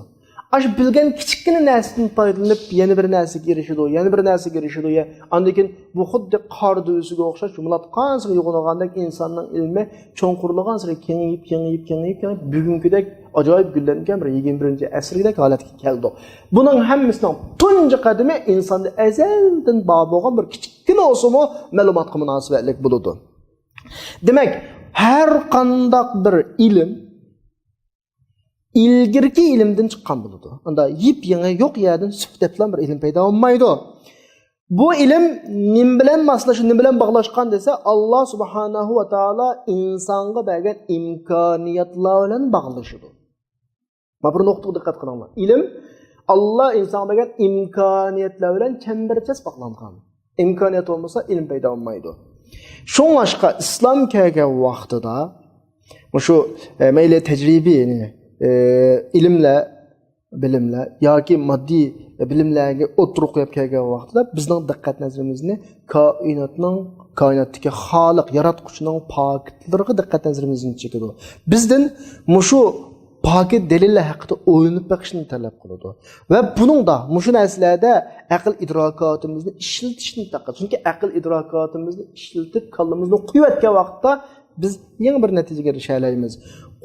ئاشۇ بىلگەن كىچىككىنە نەرسىدىن پايدىلىنىپ، يەنە بىر نەرسىگە ئېرىشىدۇ، يەنە بىر نەرسىگە ئېرىشىدۇ. يە-، ئاندىن كېيىن بۇ خۇددى قار دۆۋىسىگە ئوخشاش يۇمىلاتقانسېرى يوغىنىغاندەك ئىنساننىڭ ئىلمى چوڭقۇرلىغانسېرى كېڭىيىپ، كېڭىيىپ، كېڭىيىپ، كېڭىيىپ، بۈگۈنكىدەك ئاجايىپ گۈللەنگەن بىر يىگىرمە بىرىنچى ئەسىردەك ھالەتكە كەلدۇق. بۇنىڭ ھەممىسىنىڭ تۇنجى قەدىمى ئىنساندا ئەزەلدىن بار بولغان بىر كىچىككىنە بولسىمۇ مەلۇماتقا مۇناسىۋەتلىك بولىدۇ. دېمەك، ھەر قانداق بىر ئىلىم ئىلگىرىكى ئىلىمدىن چىققان بولىدۇ. ئاندا يېپيېڭى يوق يەردىن سۈپۈت دەپلا بىر ئىلىم پەيدا بولمايدۇ. بۇ ئىلىم نېمە بىلەن ماسلىشىدۇ، نېمە بىلەن باغلاشقان دېسە، ئاللا سۇبھانەھۇ ۋە تائالا ئىنسانغا بەرگەن ئىمكانىيەتلەر بىلەن باغلىشىدۇ. مانا بىر نۇقتىغا دىققەت قىلىڭلار. ئىلىم ئاللا ئىنسانغا بەرگەن ئىمكانىيەتلەر بىلەن چەمبەرچاس باغلانغان. ئىمكانىيەت بولمىسا، ئىلىم پەيدا بولمايدۇ. شۇڭلاشقا ئىسلام كەلگەن ۋاقتىدا مۇشۇ، ئە، مەيلى تەجرىبىي، يەنى، ئە، ئىلىملەر، بىلىملەر ياكى ماددىي بىلىملەرگە ئوتتۇرىغا قويۇپ كەلگەن ۋاقتىدا بىزنىڭ دىققەت نەزىرىمىزنى كائىناتنىڭ، كائىناتتىكى خالىق، ياراتقۇچىنىڭ پاكىتلىرىغا دىققەت نەزىرىمىزنى چېكىدۇ. بىزدىن مۇشۇ پاكىت دەلىللەر ھەققىدە ئويلىنىپ بېقىشنى تەلەپ قىلىدۇ. ۋە بۇنىڭدا، مۇشۇ نەرسىلەردە ئەقىل ئىدراكاتىمىزنى ئىشلىتىشنى تەلەپ قىلىدۇ. چۈنكى ئەقىل ئىدراكاتىمىزنى ئىشلىتىپ، كاللىمىزنى قويۇۋەتكەن ۋاقىتتا بىز يېڭى بىر نەتىجىگە ئېرىشەلەيمىز.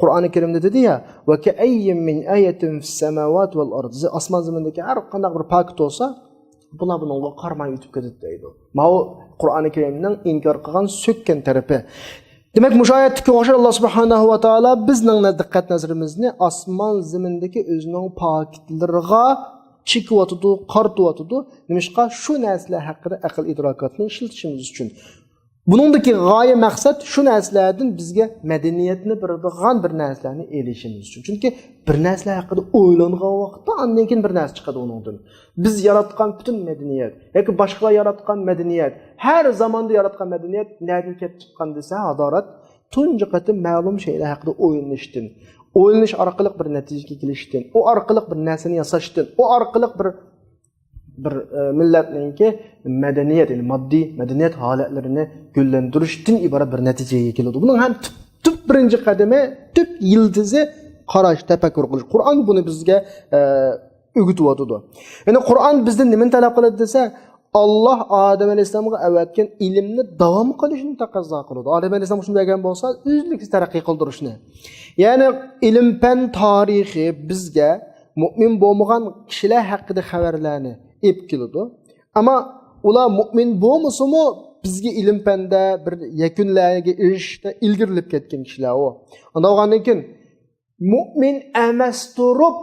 قۇرئانى كەرىمدە دېدى يا، «وَكَأَيِّن مِّنْ آيَةٍ فِي السَّمَاوَاتِ وَالْأَرْضِ». ئاسمان زېمىندىكى ھەر قانداق بىر پاكىت بولسا، بۇلار بۇنىڭغا قارىماي ئۆتۈپ كېتىدۇ دەيدۇ. ماۋۇ قۇرئانى كەرىمنىڭ ئىنكار قىلغان، سۆككەن تەرىپى. دېمەك، مۇشۇ ئايەتتىكى ئوخشاش ئاللا سۇبھانەھۇ ۋە تائالا بىزنىڭ نە-، دىققەت نەزىرىمىزنى ئاسمان زېمىندىكى ئۆزىنىڭ پاكىتلىرىغا چېكىۋاتىدۇ، قارىتىۋاتىدۇ. نېمىشقا؟ شۇ نەرسىلەر ھەققىدە ئەقىل ئىدراكاتنى ئىشلىتىشىمىز ئۈچۈن. بۇنىڭدىكى غايە مەقسەت شۇ نەرسىلەردىن بىزگە مەدەنىيەتنى بېرىدىغان بىر نەرسىلەرنى ئېلىشىمىز ئۈچۈن. چۈنكى بىر نەرسىلەر ھەققىدە ئويلانغان ۋاقىتتا ئاندىن كېيىن بىر نەرسە چىقىدۇ ئۇنىڭدىن. بىز ياراتقان پۈتۈن مەدەنىيەت ياكى باشقىلار ياراتقان مەدەنىيەت، ھەر زاماندا ياراتقان مەدەنىيەت نەدىن كېلىپ چىققان دېسە، ھادارەت تۇنجى قېتىم مەلۇم شەيلەر ھەققىدە ئويلىنىشتىن، ئويلىنىش ئارقىلىق بىر نەتىجىگە كېلىشتىن، ئۇ ئارقىلىق بىر نەرسىنى ياساشتىن، ئۇ ئارقىلىق بىر بىر، ئە، مىللەتنىڭكى مەدەنىيەت، يەنى ماددىي مەدەنىيەت ھالەتلىرىنى گۈللەندۈرۈشتىن ئىبارەت بىر نەتىجىگە كېلىدۇ. بۇنىڭ ھەم تۈپ، تۈپ بىرىنچى قەدىمى، تۈپ يىلتىزى قاراش، تەپەككۇر قىلىش. قۇرئان بۇنى بىزگە، ئە، ئۆگىتىۋاتىدۇ. يەنى قۇرئان بىزدىن نېمىنى تەلەپ قىلىدۇ دېسە، ئاللا ئادەم ئەلەيھىسسالامغا ئەۋەتكەن ئىلىمنى داۋام قىلىشنى تەقەززا قىلىدۇ. ئادەم ئەلەيھىسسالام شۇنى بەرگەن بولسا، ئۈزلۈكسىز تەرەققىي قىلدۇرۇشنى. يەنى ئىلىم-پەن تارىخى بىزگە مۇئمىن بولمىغان كىشىلەر ھەققىدە خەۋەرلەرنى ئېلىپ كېلىدۇ. ئەمما ئۇلار مۇئمىن بولمىسىمۇ، بىزگە ئىلىم-پەندە بىر يەكۈنلەرگە ئېرىشىشتە ئىلگىرىلەپ كەتكەن كىشىلەر ئۇ. ئانداق بولغاندىن كېيىن، مۇئمىن ئەمەس تۇرۇپ،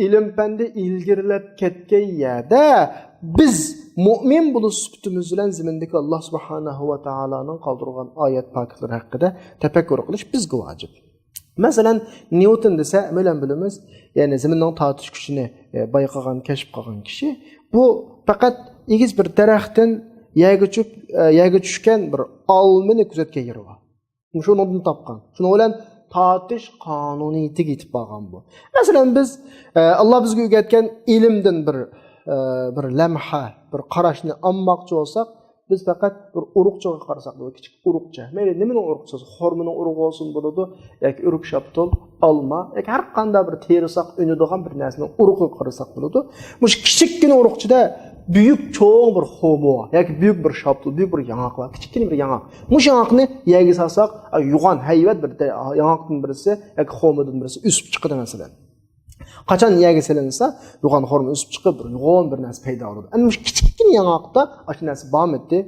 ئىلىم-پەندە ئىلگىرىلەپ كەتكەن يەردە، بىز مۇئمىن بولۇش سۈپىتىمىز بىلەن زېمىندىكى ئاللا سۇبھانەھۇ ۋە تائالانىڭ قالدۇرغان ئايەت پاكىتلىرى ھەققىدە تەپەككۇر قىلىش بىزگە ۋاجىپ. مەسىلەن، نيۇتون دېسە، مەيلەن بىلىمىز، يەنى زېمىننىڭ تارتىش كۈچىنى، ئە، بايقىغان، كەشىپ قىلغان كىشى. بۇ پەقەت ئېگىز بىر دەرەختىن يەرگە چۈشۈپ، ئە، يەرگە چۈشكەن بىر ئالمىنى كۆزەتكەن يېرى بار. شۇنىڭدىن تاپقان. شۇنىڭ بىلەن تارتىش قانۇنىيىتىگە يېتىپ بارغان بۇ. مەسىلەن، بىز، ئە، ئاللا بىزگە ئۆگەتكەن ئىلىمدىن بىر، ئە، بىر لەمھە، بىر قاراشنى ئالماقچى بولساق، بىز پەقەت بىر ئۇرۇقچىغا قارىساق بولىدۇ، كىچىك ئۇرۇقچە. مەيلى نېمىنىڭ ئۇرۇقچىسى بولسۇن، خورمىنىڭ ئۇرۇقى بولسۇن بولىدۇ، ياكى ئۆرۈك شاپتۇل، ئالما، ياكى ھەر قانداق بىر تېرىساق ئۈنىدىغان بىر نەرسىنىڭ ئۇرۇقىغا قارىساق بولىدۇ. مۇشۇ كىچىككىنە ئۇرۇقچىدا بۈيۈك چوڭ بىر خوما ياكى بۈيۈك بىر شاپتۇل، بۈيۈك بىر ياڭاق بار، كىچىككىنە بىر ياڭاق. مۇشۇ ياڭاقنى يەرگە سالساق، ئا، يوغان ھەيۋەت بىر دە-، ياڭاقتىن بىرسى ياكى خومىدىن بىرسى ئۆسۈپ چىقىدۇ، مەسىلەن. قاچان يەرگە سېلىنسا، يوغان خورما ئۆسۈپ چىقىپ، بىر يوغان بىر نەرسە پەيدا بولىدۇ. ئەمما مۇشۇ كىچىككىنە ياڭاقتا ئاشۇ نەرسە بارمىدى؟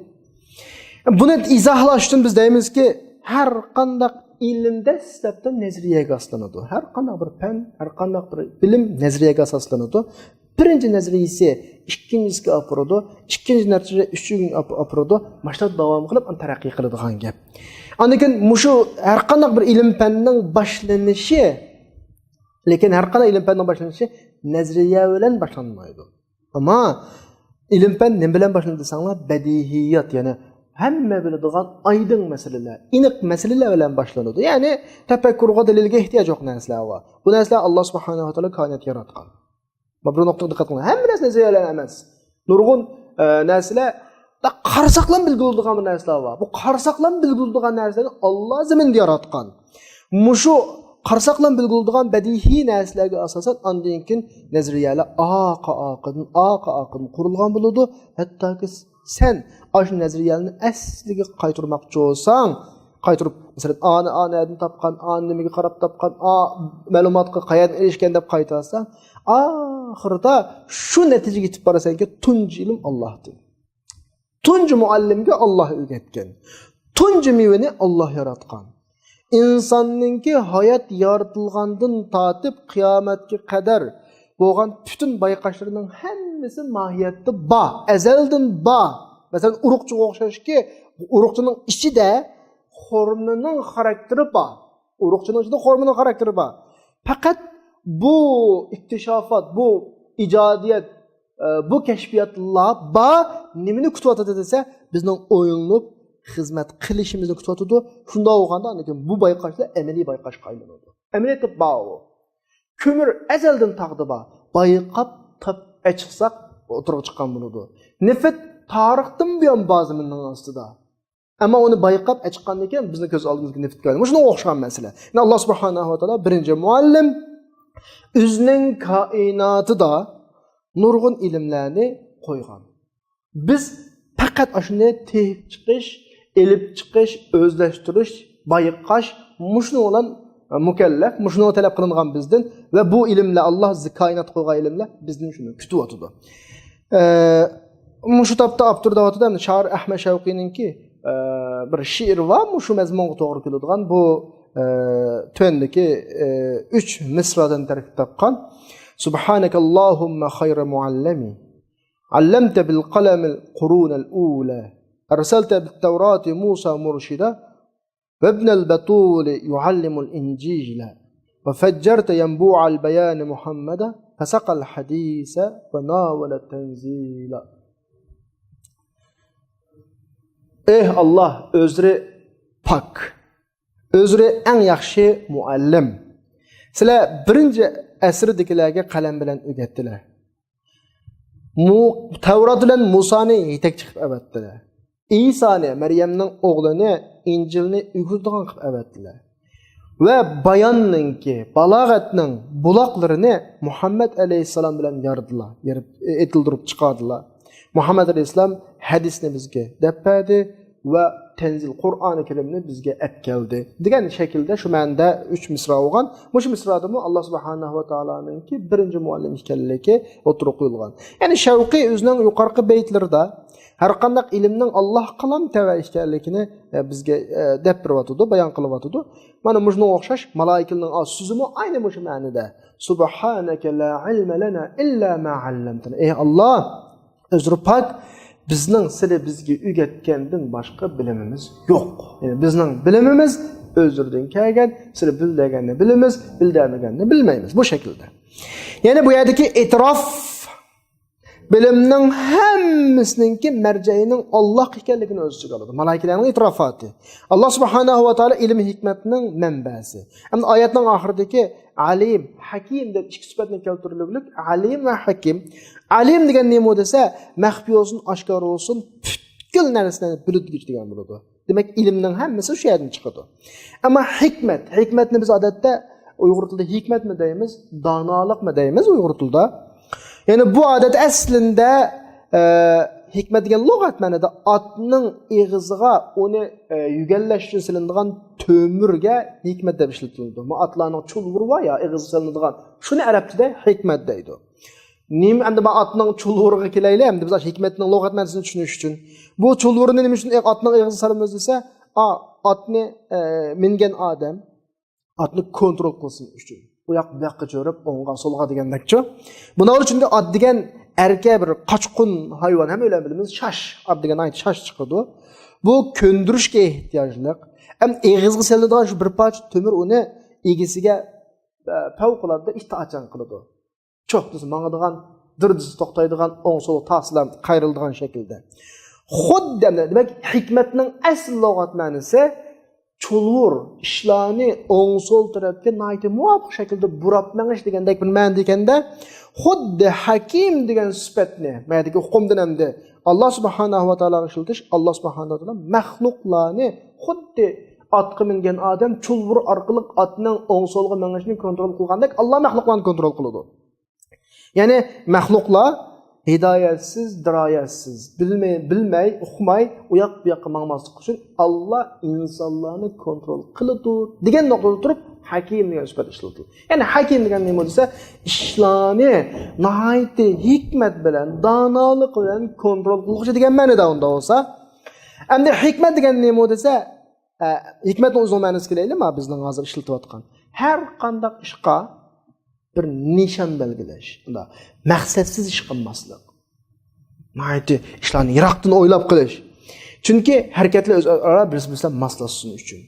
بۇنى ئىزاھلاش ئۈچۈن بىز دەيمىزكى، ھەر قانداق ئىلىم دەسلەپتە نەزەرىيەگە ئاساسلىنىدۇ. ھەر قانداق بىر پەن، ھەر قانداق بىر بىلىم نەزەرىيەگە ئاساسلىنىدۇ. بىرىنچى نەزەرىيىسى ئىككىنچىسىگە ئاپىرىدۇ، ئىككىنچى نەتىجە ئۈچىنچىگە ئاپ-، ئاپىرىدۇ. ماشۇنداق داۋام قىلىپ، ئاندىن تەرەققىي قىلىدىغان گەپ. ئاندىن كېيىن مۇشۇ ھەر قانداق بىر ئىلىم پەننىڭ باشلىنىشى لېكىن ھەر قانداق ئىلىم پەننىڭ باشلىنىشى نەزەرىيە بىلەن باشلانمايدۇ. ئەمما ئىلىم پەن نېمە بىلەن باشلىنىدۇ دېسەڭلار، بەدىھىيات، يەنى ھەممە بىلىدىغان ئايدىڭ مەسىلىلەر، ئېنىق مەسىلىلەر بىلەن باشلىنىدۇ. يەنى تەپەككۇرغا، دەلىلگە ئېھتىياج يوق نەرسىلەر بار. بۇ نەرسىلەر ئاللا سۇبھانەھۇ ۋە تائالا كائىناتنى ياراتقان. مانا بىر نۇقتىغا دىققەت قىلىڭ. ھەممە نەرسە نەزەرىيەلەر ئەمەس. نۇرغۇن، ئە، نەرسىلەر، دا قارىساقلا بىلگىلى بولىدىغان بىر نەرسىلەر بار. بۇ قارىساقلا بىلگىلى بولىدىغان نەرسىلەرنى ئاللا زېمىندا ياراتقان. مۇشۇ قارىساقلا بىلگىلى بولىدىغان بەدىھىي نەرسىلەرگە ئاساسەن ئاندىن كېيىن نەزەرىيەلەر ئارقا-ئارقىدىن، ئارقا-ئارقىدىن قۇرۇلغان بولىدۇ. ھەتتاكى سەن ئاشۇ نەزەرىيەلەرنى ئەسلىگە قايتۇرماقچى بولساڭ، قايتۇرۇپ، مەسىلەن، ئانى، ئانى نەدىن تاپقان، ئانى نېمىگە قاراپ تاپقان، ئا، مەلۇماتقا قايەردىن ئېرىشكەن دەپ قايتۇرساڭ، ئاخىرىدا شۇ نەتىجىگە يېتىپ بارىسەنكى، تۇنجى ئىلىم ئاللاھتىن. تۇنجى مۇئەللىمگە ئاللاھ ئۆگەتكەن. تۇنجى مېۋىنى ئاللاھ ياراتقان. ئىنساننىڭكى ھايات يارىتىلغاندىن تارتىپ قىيامەتكە قەدەر بولغان پۈتۈن بايقاشلىرىنىڭ ھەممىسى ماھىيەتتە بار، ئەزەلدىن بار. مەسىلەن، ئۇرۇقچىغا ئوخشاشكى، ئۇرۇقچىنىڭ ئىچىدە خورمىنىڭ خاراكتېرى بار. ئۇرۇقچىنىڭ ئىچىدە خورمىنىڭ خاراكتېرى بار. پەقەت بۇ ئىكتىشافات، بۇ ئىجادىيەت، ئە، بۇ كەشپىياتلار بار، نېمىنى كۈتۈۋاتىدۇ دېسە، بىزنىڭ ئويلىنىپ خىزمەت قىلىشىمىزنى كۈتۈۋاتىدۇ. شۇنداق بولغاندا، ئاندىن كېيىن بۇ بايقاشلار ئەمەلىي بايقاشقا ئايلىنىدۇ. ئەمەلىيەتتە بار ئۇ. كۆمۈر ئەزەلدىن تاغدا بار. بايقاپ تاپ ئەچىقساق ئوتتۇرىغا چىققان بولىدۇ. نېفىت تارىختىن بۇيان بار زېمىننىڭ ئاستىدا. ئەمما ئۇنى بايقاپ ئەچىققاندىن كېيىن بىزنىڭ كۆز ئالدىمىزغا نېفىت كەلدى. مۇشۇنىڭغا ئوخشىغان مەسىلە. يەنى ئاللا سۇبھانەھۇ ۋە تائالا بىرىنچى مۇئەللىم، ئۆزىنىڭ كائىناتىدا نۇرغۇن ئىلىملەرنى قويغان. بىز پەقەت ئاشۇنى تېپىپ چىقىش، ئېلىپ چىقىش، ئۆزلەشتۈرۈش، بايقاش، مۇشۇنىڭ بىلەن مۇكەللەپ، مۇشۇنىڭ تەلەپ قىلىنغان بىزدىن ۋە بۇ ئىلىملەر، ئاللا كائىناتقا قويغان ئىلىملەر بىزدىن شۇنى كۈتۈۋاتىدۇ. ئە، مۇشۇ تاپتا ئاپتور دەۋاتىدۇ، ئەمدى شائىر ئەھمەد شەۋقىينىڭكى، ئە، بىر شېئىرى بار، مۇشۇ مەزمۇنغا توغرا كېلىدىغان، بۇ، ئە، تۆۋەندىكى، ئە، ئۈچ مىسرادىن تەركىب تاپقان. سبحانك اللهم خير معلم، علمت بالقلم القرون الأولى، أرسلت بالتوراة موسى مرشدا، وابن البتول يعلم الإنجيل، وفجرت ينبوع البيان محمدا، فسقى الحديث وناول التنزيل. ئېھ ئاللا، ئۆزلىرى پاك، ئۆزلىرى ئەڭ ياخشى مۇئەللىم. سىلەر بىرىنچى ئەسىردىكىلەرگە قەلەم بىلەن ئۆگەتتىلەر. مۇ-، تەۋرات بىلەن مۇسانى يېتەكچى قىلىپ ئەۋەتتىلەر. ئىسانى، مەريەمنىڭ ئوغلىنى، ئىنجىلنى ئۆگىتىدىغان قىلىپ ئەۋەتتىلەر. ۋە باياننىڭكى، بالاغەتنىڭ بۇلاقلىرىنى مۇھەممەد ئەلەيھىسسالام بىلەن يارىدىلا، يېرىپ، ئېتىلدۇرۇپ چىقاردىلا. مۇھەممەد ئەلەيھىسسالام ھەدىسنى بىزگە دەپ بەردى ۋە تەنزىل، قۇرئانى كەرىمنى بىزگە ئەپ كەلدى دېگەن شەكىلدە شۇ مەنىدە ئۈچ مىسرا بولغان. مۇشۇ مىسرادىمۇ ئاللا سۇبھانەھۇ ۋە تائالانىڭكى بىرىنچى مۇئەللىم ئىكەنلىكى ئوتتۇرىغا قويۇلغان. يەنى شەۋقى ئۆزىنىڭ يۇقىرىقى بەيتلىرىدە ھەر قانداق ئىلىمنىڭ ئاللاھقىلا تەۋە ئىكەنلىكىنى، ئە، بىزگە، ئە، دەپ بېرىۋاتىدۇ، بايان قىلىۋاتىدۇ. مانا مۇشۇنىڭغا ئوخشاش مالايىكىلەرنىڭ سۆزىمۇ ئەينى مۇشۇ مەنىدە. سبحانك لا علم لنا إلا ما علمتنا. ئەي ئاللا، ئۆزرە پاك، بىزنىڭ سىلى بىزگە ئۆگەتكەندىن باشقا بىلىمىمىز يوق. يەنى بىزنىڭ بىلىمىمىز ئۆزرىدىن كەلگەن، سىلى بىلدۈرگەننى بىلىمىز، بىلدۈرمىگەننى بىلمەيمىز. بۇ شەكىلدە. يەنى بۇ يەردىكى ئېتىراف، بىلىمنىڭ ھەممىسىنىڭكى مەرجەئىنىڭ ئاللاھ ئىكەنلىكىنى ئۆز ئىچىگە ئالىدۇ. مالايىكىلەرنىڭ ئېتىراپاتى. ئاللاھ سۇبھانەھۇ ۋە تائالا ئىلىم ھېكمەتنىڭ مەنبەسى. ئەمدى ئايەتنىڭ ئاخىرىدىكى ئەلىم، ھەكىم دەپ ئىككى سۈپەتنى كەلتۈرۈلۈك. ئەلىم ۋە ھەكىم. ئەلىم دېگەن نېمە دېسە، مەخپىي بولسۇن، ئاشكارا بولسۇن، پۈتكۈل نەرسىلەرنى بىلىدىغۇچى دېگەن بولىدۇ. دېمەك، ئىلىمنىڭ ھەممىسى شۇ يەردىن چىقىدۇ. ئەمما ھېكمەت، ھېكمەتنى بىز ئادەتتە ئۇيغۇر تىلىدا ھېكمەتمۇ دەيمىز، دانالىقمۇ دەيمىز ئۇيغۇر تىلىدا. يەنى بۇ ئادەتتە ئەسلىندە، ئە، ھېكمەت دېگەن لۇغەت مەنىدە ئاتنىڭ ئېغىزىغا ئۇنى، ئە، يۈگەنلەش ئۈچۈن سېلىنىدىغان تۆمۈرگە ھېكمەت دەپ ئىشلىتىلىدۇ. بۇ ئاتلارنىڭ چۇلۋۇرى بار يا، ئېغىزىغا سېلىنىدىغان، شۇنى ئەرەب تىلىدا ھېكمەت دەيدۇ. نېمە ئەمدى، مانا ئاتنىڭ چۇلۋۇرىغا كېلەيلى، ئەمدى بىز ھېكمەتنىڭ لۇغەت مەنىسىنى چۈشىنىش ئۈچۈن. بۇ چۇلۋۇرنى نېمە ئۈچۈن ئاتنىڭ ئېغىزىغا سالىمىز دېسە، ئا، ئاتنى، ئە، مىنگەن ئادەم ئاتنى كونترول قىلسۇن ئۈچۈن. ئۇ ياق، بۇ ياققا چۆرۈپ، ئوڭغا، سولغا دېگەندەكچۇ. بۇنىڭ ئۈچۈن ئات دېگەن ئەركە بىر قاچقۇن ھايۋان، ھەممەيلەن بىلىمىز، شاش. ئات دېگەن ئايت شاش چىقىدۇ. بۇ كۆندۈرۈشكە ئېھتىياجلىق. ئەم ئېغىزغا سېلىنىدىغان شۇ بىر پارچە تۆمۈر ئۇنى ئىگىسىگە ئە، پەۋقۇلئاددە ئىتائەتچان قىلىدۇ. چوھ دېسە ماڭىدىغان، دىر دېسە توختايدىغان، ئوڭ سولغا تاسلا قايرىلىدىغان شەكىلدە. خۇددى، دېمەك، ھېكمەتنىڭ ئەسلى لۇغەت مەنىسى چۇلۋۇر، ئىشلارنى ئوڭ سول تەرەپكە ناھايىتى مۇۋاپىق شەكىلدە بۇراپ مېڭىش دېگەندەك بىر مەنىدە ئىكەندە، خۇددى ھەكىم دېگەن سۈپەتنى، مەنىدىكى ئۇقۇمدىن ئەمدى ئاللا سۇبھانەھۇ ۋە تائالاغا ئىشلىتىش، ئاللا سۇبھانەھۇ ۋە تائالا مەخلۇقلارنى خۇددى ئاتقا مىنگەن ئادەم چۇلۋۇر ئارقىلىق ئاتنىڭ ئوڭ سولغا مېڭىشىنى كونترول قىلغاندەك، ئاللا مەخلۇقلارنى كونترول قىلىدۇ. يەنى مەخلۇقلار ھىدايەتسىز، دىرايەتسىز، بىلمەي، بىلمەي، ئۇقماي، ئۇياق بۇياققا ماڭماسلىق ئۈچۈن ئاللا ئىنسانلارنى كونترول قىلىدۇ دېگەن نۇقتىدا تۇرۇپ ھەكىم دېگەن سۈپەت ئىشلىتىلدى. يەنى ھەكىم دېگەن نېمە دېسە، ئىشلارنى ناھايىتى ھېكمەت بىلەن، دانالىق بىلەن كونترول قىلغۇچى دېگەن مەنىدە ئۇنداق بولسا. ئەمدى ھېكمەت دېگەن نېمە دېسە، ئە، ھېكمەتنىڭ ئۇزۇن مەنىسى كېلەيلى، ما بىزنىڭ ھازىر ئىشلىتىۋاتقان. ھەر قانداق ئىشقا بىر نىشان بەلگىلەش، ئۇنداق مەقسەتسىز ئىش قىلماسلىق. ناھايىتى ئىشلارنى يىراقتىن ئويلاپ قىلىش. چۈنكى ھەرىكەتلەر ئۆزئارا بىرسى بىرسى بىلەن ماسلاشسۇن ئۈچۈن.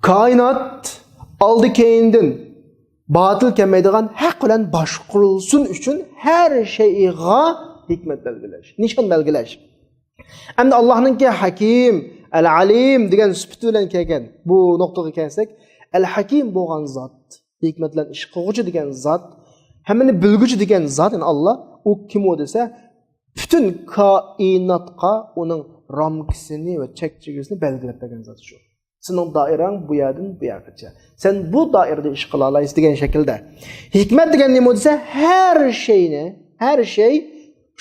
كائىنات ئالدى كەينىدىن باتىل كەلمەيدىغان ھەق بىلەن باشقۇرۇلسۇن ئۈچۈن ھەر شەيئىغا ھېكمەت بەلگىلەش، نىشان بەلگىلەش. ئەمدى ئاللاھنىڭكى ھەكىم، ئەل-ئەلىم دېگەن سۈپىتى بىلەن كەلگەن بۇ نۇقتىغا كەلسەك، ئەل-ھەكىم بولغان زات، ھېكمەت بىلەن ئىش قىلغۇچى دېگەن زات، ھەممىنى بىلگۈچى دېگەن زات، يەنى ئاللا، ئۇ كىم ئۇ دېسە، پۈتۈن كائىناتقا ئۇنىڭ رامكىسىنى ۋە چەك-چېگرىسىنى بەلگىلەپ بەرگەن زات شۇ. سېنىڭ دائىرەڭ بۇ يەردىن بۇ يەرگىچە. سەن بۇ دائىرىدە ئىش قىلالايسەن دېگەن شەكىلدە. ھېكمەت دېگەن نېمە دېسە، ھەر شەينى، ھەر شەي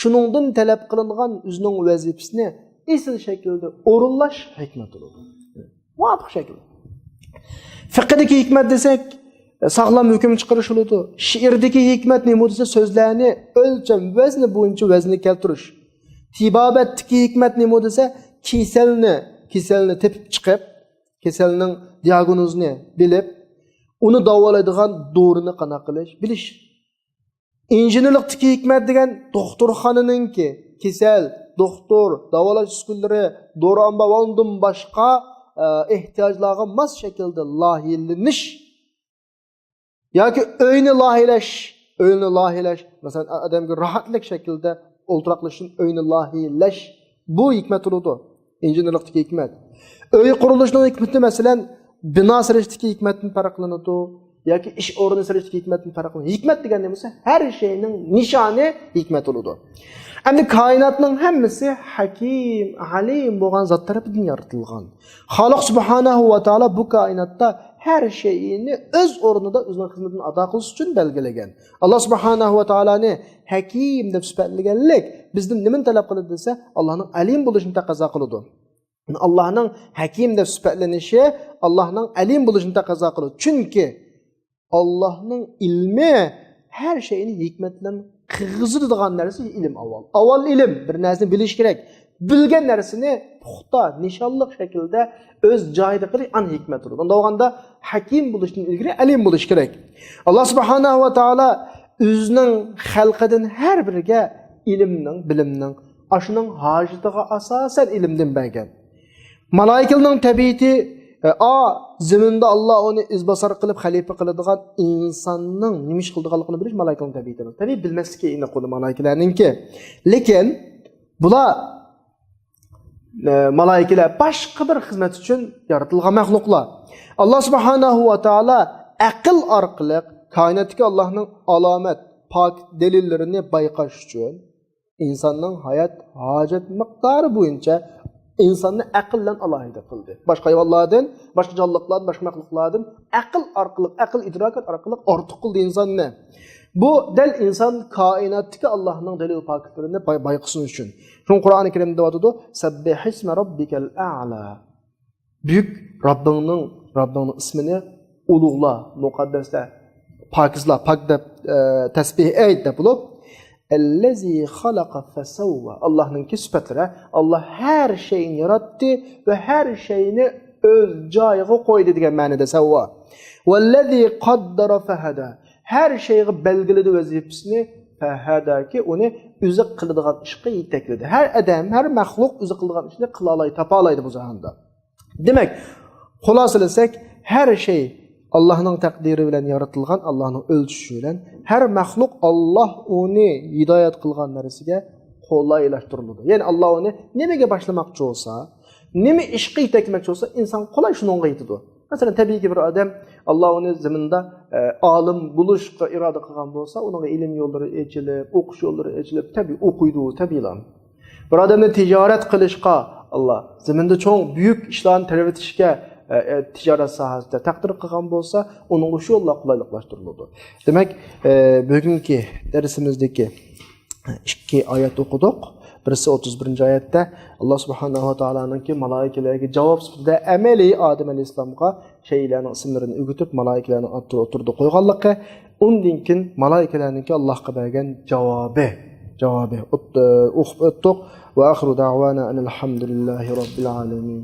شۇنىڭدىن تەلەپ قىلىنغان ئۆزىنىڭ ۋەزىپىسىنى ئېسىل شەكىلدە ئورۇنلاش ھېكمەت بولىدۇ. مۇۋاپىق شەكىل. فىقىدىكى ھېكمەت دېسەك، ساغلام ھۆكۈم چىقىرىش بولىدۇ. شېئىردىكى ھېكمەت نېمە دېسە، سۆزلەرنى ئۆلچەم، ۋەزنى بويىچە ۋەزنگە كەلتۈرۈش. تېبابەتتىكى ھېكمەت نېمە دېسە، كېسەلنى، كېسەلنى تېپىپ چىقىپ، كېسەلنىڭ دىئاگنوزىنى بىلىپ، ئۇنى داۋالايدىغان دورىنى قانداق قىلىش، بىلىش. ئىنژېنېرلىقتىكى ھېكمەت دېگەن دوختۇرخانىنىڭكى كېسەل، دوختۇر، داۋالاش ئۈسكۈنىلىرى، دورا ئامبار ۋە ئۇندىن باشقا، ئە، ئېھتىياجلارغا ماس شەكىلدە لايىھەلىنىش. ياكى ئۆينى لايىھەلەش، ئۆينى لايىھەلەش، مەسىلەن، ئادەمگە راھەتلىك شەكىلدە ئولتۇراقلىشىش ئۈچۈن ئۆينى لايىھەلەش، بۇ ھېكمەت بولىدۇ. ئىنژېنېرلىقتىكى ھېكمەت. ئۆي قۇرۇلۇشىنىڭ ھېكمىتى، مەسىلەن، بىنا سېلىشتىكى ھېكمەتتىن پەرقلىنىدۇ ياكى ئىش ئورنى سېلىشتىكى ھېكمەتتىن پەرقلىنىدۇ. ھېكمەت دېگەن نېمە دېسە، ھەر شەينىڭ نىشانى ھېكمەت بولىدۇ. ئەمدى كائىناتنىڭ ھەممىسى ھەكىم، ئەلىم بولغان زات تەرىپىدىن يارىتىلغان. خالىق سۇبھانەھۇ ۋە تائالا بۇ كائىناتتا ھەر شەيئىنى ئۆز ئورنىدا، ئۆزىنىڭ خىزمىتىنى ئادا قىلىش ئۈچۈن بەلگىلىگەن. ئاللا سۇبھانەھۇ ۋە تائالانى ھەكىم دەپ سۈپەتلىگەنلىك بىزدىن نېمىنى تەلەپ قىلىدۇ دېسە، ئاللانىڭ ئەلىم بولۇشىنى تەقەززا قىلىدۇ. ئاللانىڭ ھەكىم دەپ سۈپەتلىنىشى ئاللانىڭ ئەلىم بولۇشىنى تەقەززا قىلىدۇ. چۈنكى ئاللانىڭ ئىلمى ھەر شەينى ھېكمەت بىلەن قىلغۇزىدىغان نەرسە ئىلىم ئاۋۋال. ئاۋۋال ئىلىم، بىر نەرسىنى بىلىش كېرەك. بىلگەن نەرسىنى پۇختا، نىشانلىق شەكىلدە ئۆز جايىدا قىلىش ئان ھېكمەت بولىدۇ. ئۇنداق بولغاندا ھەكىم بولۇشتىن ئىلگىرى ئەلىم بولۇش كېرەك. ئاللا سۇبھانەھۇ ۋە تائالا ئۆزىنىڭ خەلقىدىن ھەر بىرىگە ئىلىمنىڭ، بىلىمنىڭ، ئاشۇنىڭ ھاجىتىغا ئاساسەن ئىلىمدىن بەرگەن. مالائىكىنىڭ تەبىئىتى، ئە، ئا، زېمىندا ئاللا ئۇنى ئىزباسار قىلىپ خەلىپە قىلىدىغان ئىنساننىڭ نېمە ئىش قىلىدىغانلىقىنى بىلىش مالائىكىنىڭ تەبىئىتى. تەبىئىي بىلمەسلىكى ئېنىق ئۇنى مالائىكىلەرنىڭكى. لېكىن بۇلار، ئە، مالائىكىلەر باشقا بىر خىزمەت ئۈچۈن يارىتىلغان مەخلۇقلار. ئاللا سۇبھانەھۇ ۋە تائالا ئەقىل ئارقىلىق كائىناتتىكى ئاللانىڭ ئالامەت، پاك دەلىللىرىنى بايقاش ئۈچۈن ئىنساننىڭ ھايات ھاجەت مىقدارى بويىچە ئىنساننى ئەقىل بىلەن ئالاھىدە قىلدى. باشقا ھايۋانلاردىن، باشقا جانلىقلاردىن، باشقا مەخلۇقلاردىن ئەقىل ئارقىلىق، ئەقىل ئىدراكات ئارقىلىق ئارتۇق قىلدى ئىنساننى. بۇ دەل ئىنسان كائىناتتىكى ئاللانىڭ دەلىل پاكىتلىرىنى باي-، بايقىسۇن ئۈچۈن. شۇڭا قۇرئانى كەرىمدە دەۋاتىدۇ، سەببىھىسمە رەببىكەل ئەئلا. بۈيۈك رەببىڭنىڭ، رەببىڭنىڭ ئىسمىنى ئۇلۇغلا، مۇقەددەسلە، پاكىزلا، پاك دەپ، ئە، تەسبىھ ئېيت دەپ بولۇپ، ئەللەزى خەلەقە فەسەۋۋا. ئاللانىڭكى سۈپەتلىرى، ئاللا ھەر شەينى ياراتتى ۋە ھەر شەينى ئۆز جايىغا قويدى دېگەن مەنىدە سەۋۋا. ۋەللەزى قەددەرە فەھەدە. ھەر شەيگە بەلگىلىدى ۋەزىپىسىنى، فەھەدەكى ئۇنى ئۆزى قىلىدىغان ئىشقا يېتەكلىدى. ھەر ئادەم، ھەر مەخلۇق ئۆزى قىلىدىغان ئىشنى قىلالاي، تاپالايدۇ بۇ جاھاندا. دېمەك، خۇلاسىلىسەك، ھەر شەي ئاللاھنىڭ تەقدىرى بىلەن يارىتىلغان، ئاللاھنىڭ ئۆلچىشى بىلەن ھەر مەخلۇق ئاللاھ ئۇنى ھىدايەت قىلغان نەرسىگە قولايلاشتۇرۇلىدۇ. يەنى ئاللاھ ئۇنى نېمىگە باشلىماقچى بولسا، نېمە ئىشقا يېتەكلىمەكچى بولسا، ئىنسان قولاي شۇنىڭغا يېتىدۇ. مەسىلەن، تەبىئىيكى بىر ئادەم ئاللاھ ئۇنى زېمىندا، ئە، ئالىم بولۇشقا ئىرادە قىلغان بولسا، ئۇنىڭغا ئىلىم يوللىرى ئېچىلىپ، ئوقۇش يوللىرى ئېچىلىپ، تەبىئىي ئوقۇيدۇ، تەبىئىيلا. بىر ئادەمنى تىجارەت قىلىشقا، ئاللاھ زېمىندا چوڭ، بۈيۈك ئىشلارنى تەرۋەتىشكە، ئە، ئە، تىجارەت ساھەسىدە تەقدىر قىلغان بولسا، ئۇنىڭغا شۇ يوللار قولايلىقلاشتۇرۇلىدۇ. دېمەك، ئە، بۈگۈنكى دەرسىمىزدىكى ئىككى ئايەت ئوقۇدۇق. بىرسى ئوتتۇز بىرىنچى ئايەتتە، ئاللاھ سۇبھانەھۇ ۋە تائالانىڭكى مالائىكىلەرگە جاۋاب سۈپىتىدە ئەمەلىي ئادەم ئەلەيھىسسالامغا شەيئىلەرنىڭ ئىسىملىرىنى ئۆگىتىپ، مالائىكىلەرنىڭ ئوتتۇرىدا قويغانلىقى، ئۇندىن كېيىن مالائىكىلەرنىڭكى ئاللاھقا بەرگەن جاۋابى، جاۋابى ئوت-، ئوقۇپ ئۆتتۇق. ۋە ئاخىرۇ دەئۋانا ئەنىل ھەمدۇلىللاھى رەببىل ئالەمىن.